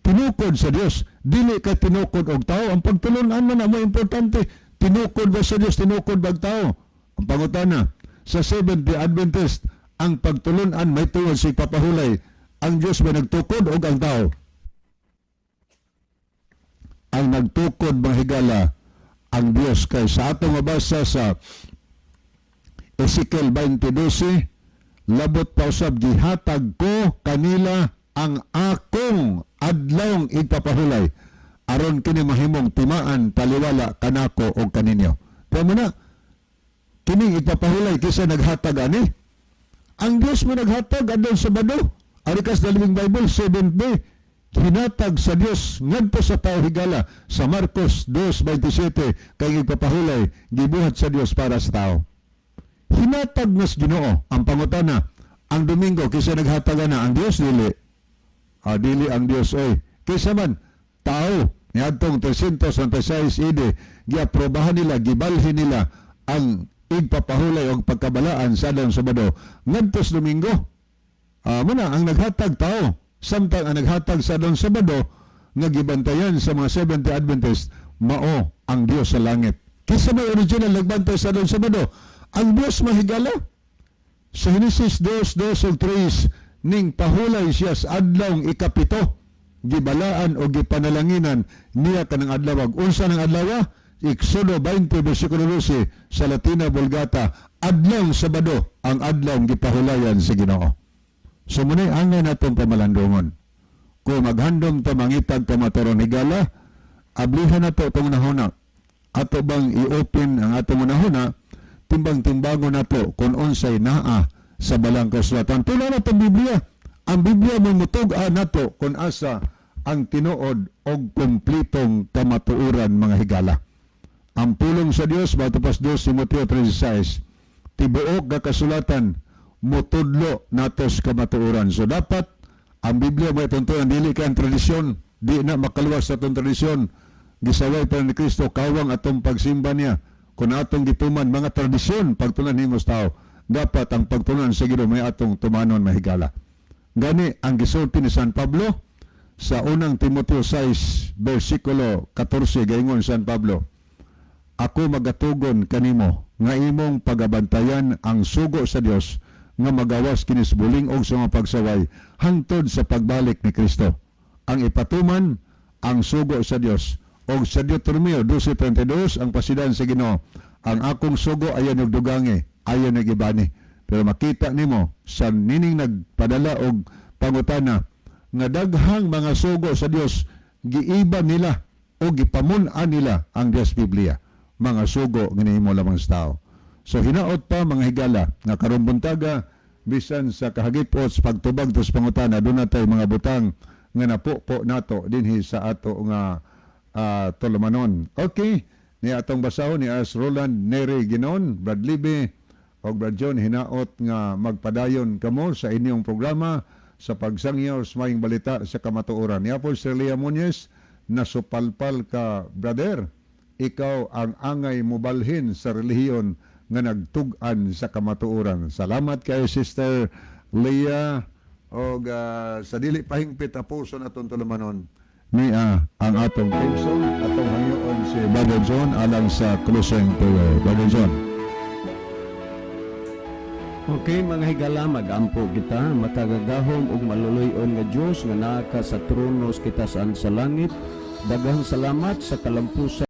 Tinukod sa Dios, dili ka tinukod og tao. Ang pagtulunan man ang mo importante. Tinukod ba sa Dios, tinukod ba og tao? Ang pangutana, sa Seventh-day Adventist, ang pagtulunan may tungod sa ipapahulay, ang Dios ba nagtukod og ang tao? Ang nagtukod, mga higala, ang Dios, kay sa atong mabasa sa Ezekiel 20:12, Labot pa usab, gihatag ko kanila ang akong adlawng igpapahulay aron kini mahimong timaan taliwala kanako og kaninyo. Kaya mo na kining igpapahulay, kisa naghatag ani? Ang Dios mo naghatag adlaw Sabado. Arikas the Living Bible, 7th day hinatag sa Dios ngadto sa tao, higala, sa Marcos 2:27, kay igpapahulay gibuhat sa Dios para sa tao. Hinatag nas Ginoo. Ang pangutana, ang Domingo, kisa naghatag na? Ang Dios? Dili. Ah, dili ang Dios oy. Kisa man? Tao. Niadtong 396 AD, giaprobahan nila, gibalhin nila ang igpapahulay og pagkabalaan sa adlaw Sabado ngadto sa Domingo. Ah, muna ang naghatag tao, samtang ang naghatag sa adlaw Sabado nga gibantayan sa mga Seventh Adventist mao ang Dios sa langit. Kinsa may original nagbantay sa adlaw Sabado? Ang Dios, mahigala. Sa Genesis 2:2 ug 3, ning pahulay siya sa adlawng ikapito, gibalaan o gipanalanginan niya kanang adlaw. Unsa nang adlaw? Exodo 20 versikulo 12 sa Latina Vulgata, adlaw Sabado ang adlaw gipahulayan sa Ginoo. So muna'y angay natong pamalandungon. Kung maghandom ta mangitag kamatuoran, higala, ablihan nato itong nahuna. Ato bang i-open ang atong hunahuna, timbang-timbango nato kung unsay naa sa balang kasulatan. Tula na itong Biblia. Ang Biblia mo mutug-an nato kung asa ang tinuod og kumplitong kamatuoran, mga higala. Ang pulong sa Dios, bato pas 2 Timoteo 3:16, tibuok nga kasulatan mutudlo natos kamatuoran. So dapat ang Biblia mo ituntunan, dili kay ang tradisyon, di na makaluwas sa atong tradisyon. Gisaway pa ni Kristo kawang atong pagsimba niya. Kung atong gituman mga tradisyon, pagtunan nimo sa tao, dapat ang pagtunan sa Ginoo may atong tumanon, mahigala. Gani ang gisulti ni San Pablo sa unang Timoteo 6 versikulo 14, gaingon San Pablo, "Ako magatugon kanimo nga imong pagabantayan ang sugo sa Dios nga magawas kinis buling og sa mga pagsaway hangtod sa pagbalik ni Kristo." Ang ipatuman ang sugo sa Dios. Og sa Deuteronomio 12:32, ang pasidan sa Ginoo, "Ang akong sugo ayaw og dugangi, ayaw og ibani." Pero makita nimo sa nining nagpadala og pangutana nga daghang mga sugo sa Dios giiba nila o gipamun-an nila ang Dios Biblia, mga sugo nga nihimo lamang sa tao. So hinaot pa, mga higala, nga karong buntaga, bisan sa kahagipot sa pagtubag tos pangutana, doon natay mga butang nga napupo nato dinhi sa ato nga tulumanon. Okay, ni atong basahon ni As Roland Neri Ginon, Brad Libe og Brad John, hinaot nga magpadayon kamo sa inyong programa sa pagsangyaw sa maayong balita sa kamatuoran. Niapol Sir Lea Muñez, nasupalpal ka, brother. Ikaw ang angay mubalhin sa relihiyon nga nagtug-an sa kamatuoran. Salamat kay Sister Leah og sa dili pahingpit tapuson atong tulumanon niya ang atong theme song, atong hangyoon si Brother John alang sa closing prayer. Brother John. Okay, mga higala, mag-ampo kita. Makagagahom ug maluluy-on nga Dios nga naa ka sa trono sa kitasan sa langit. Daghang salamat sa kalampusan.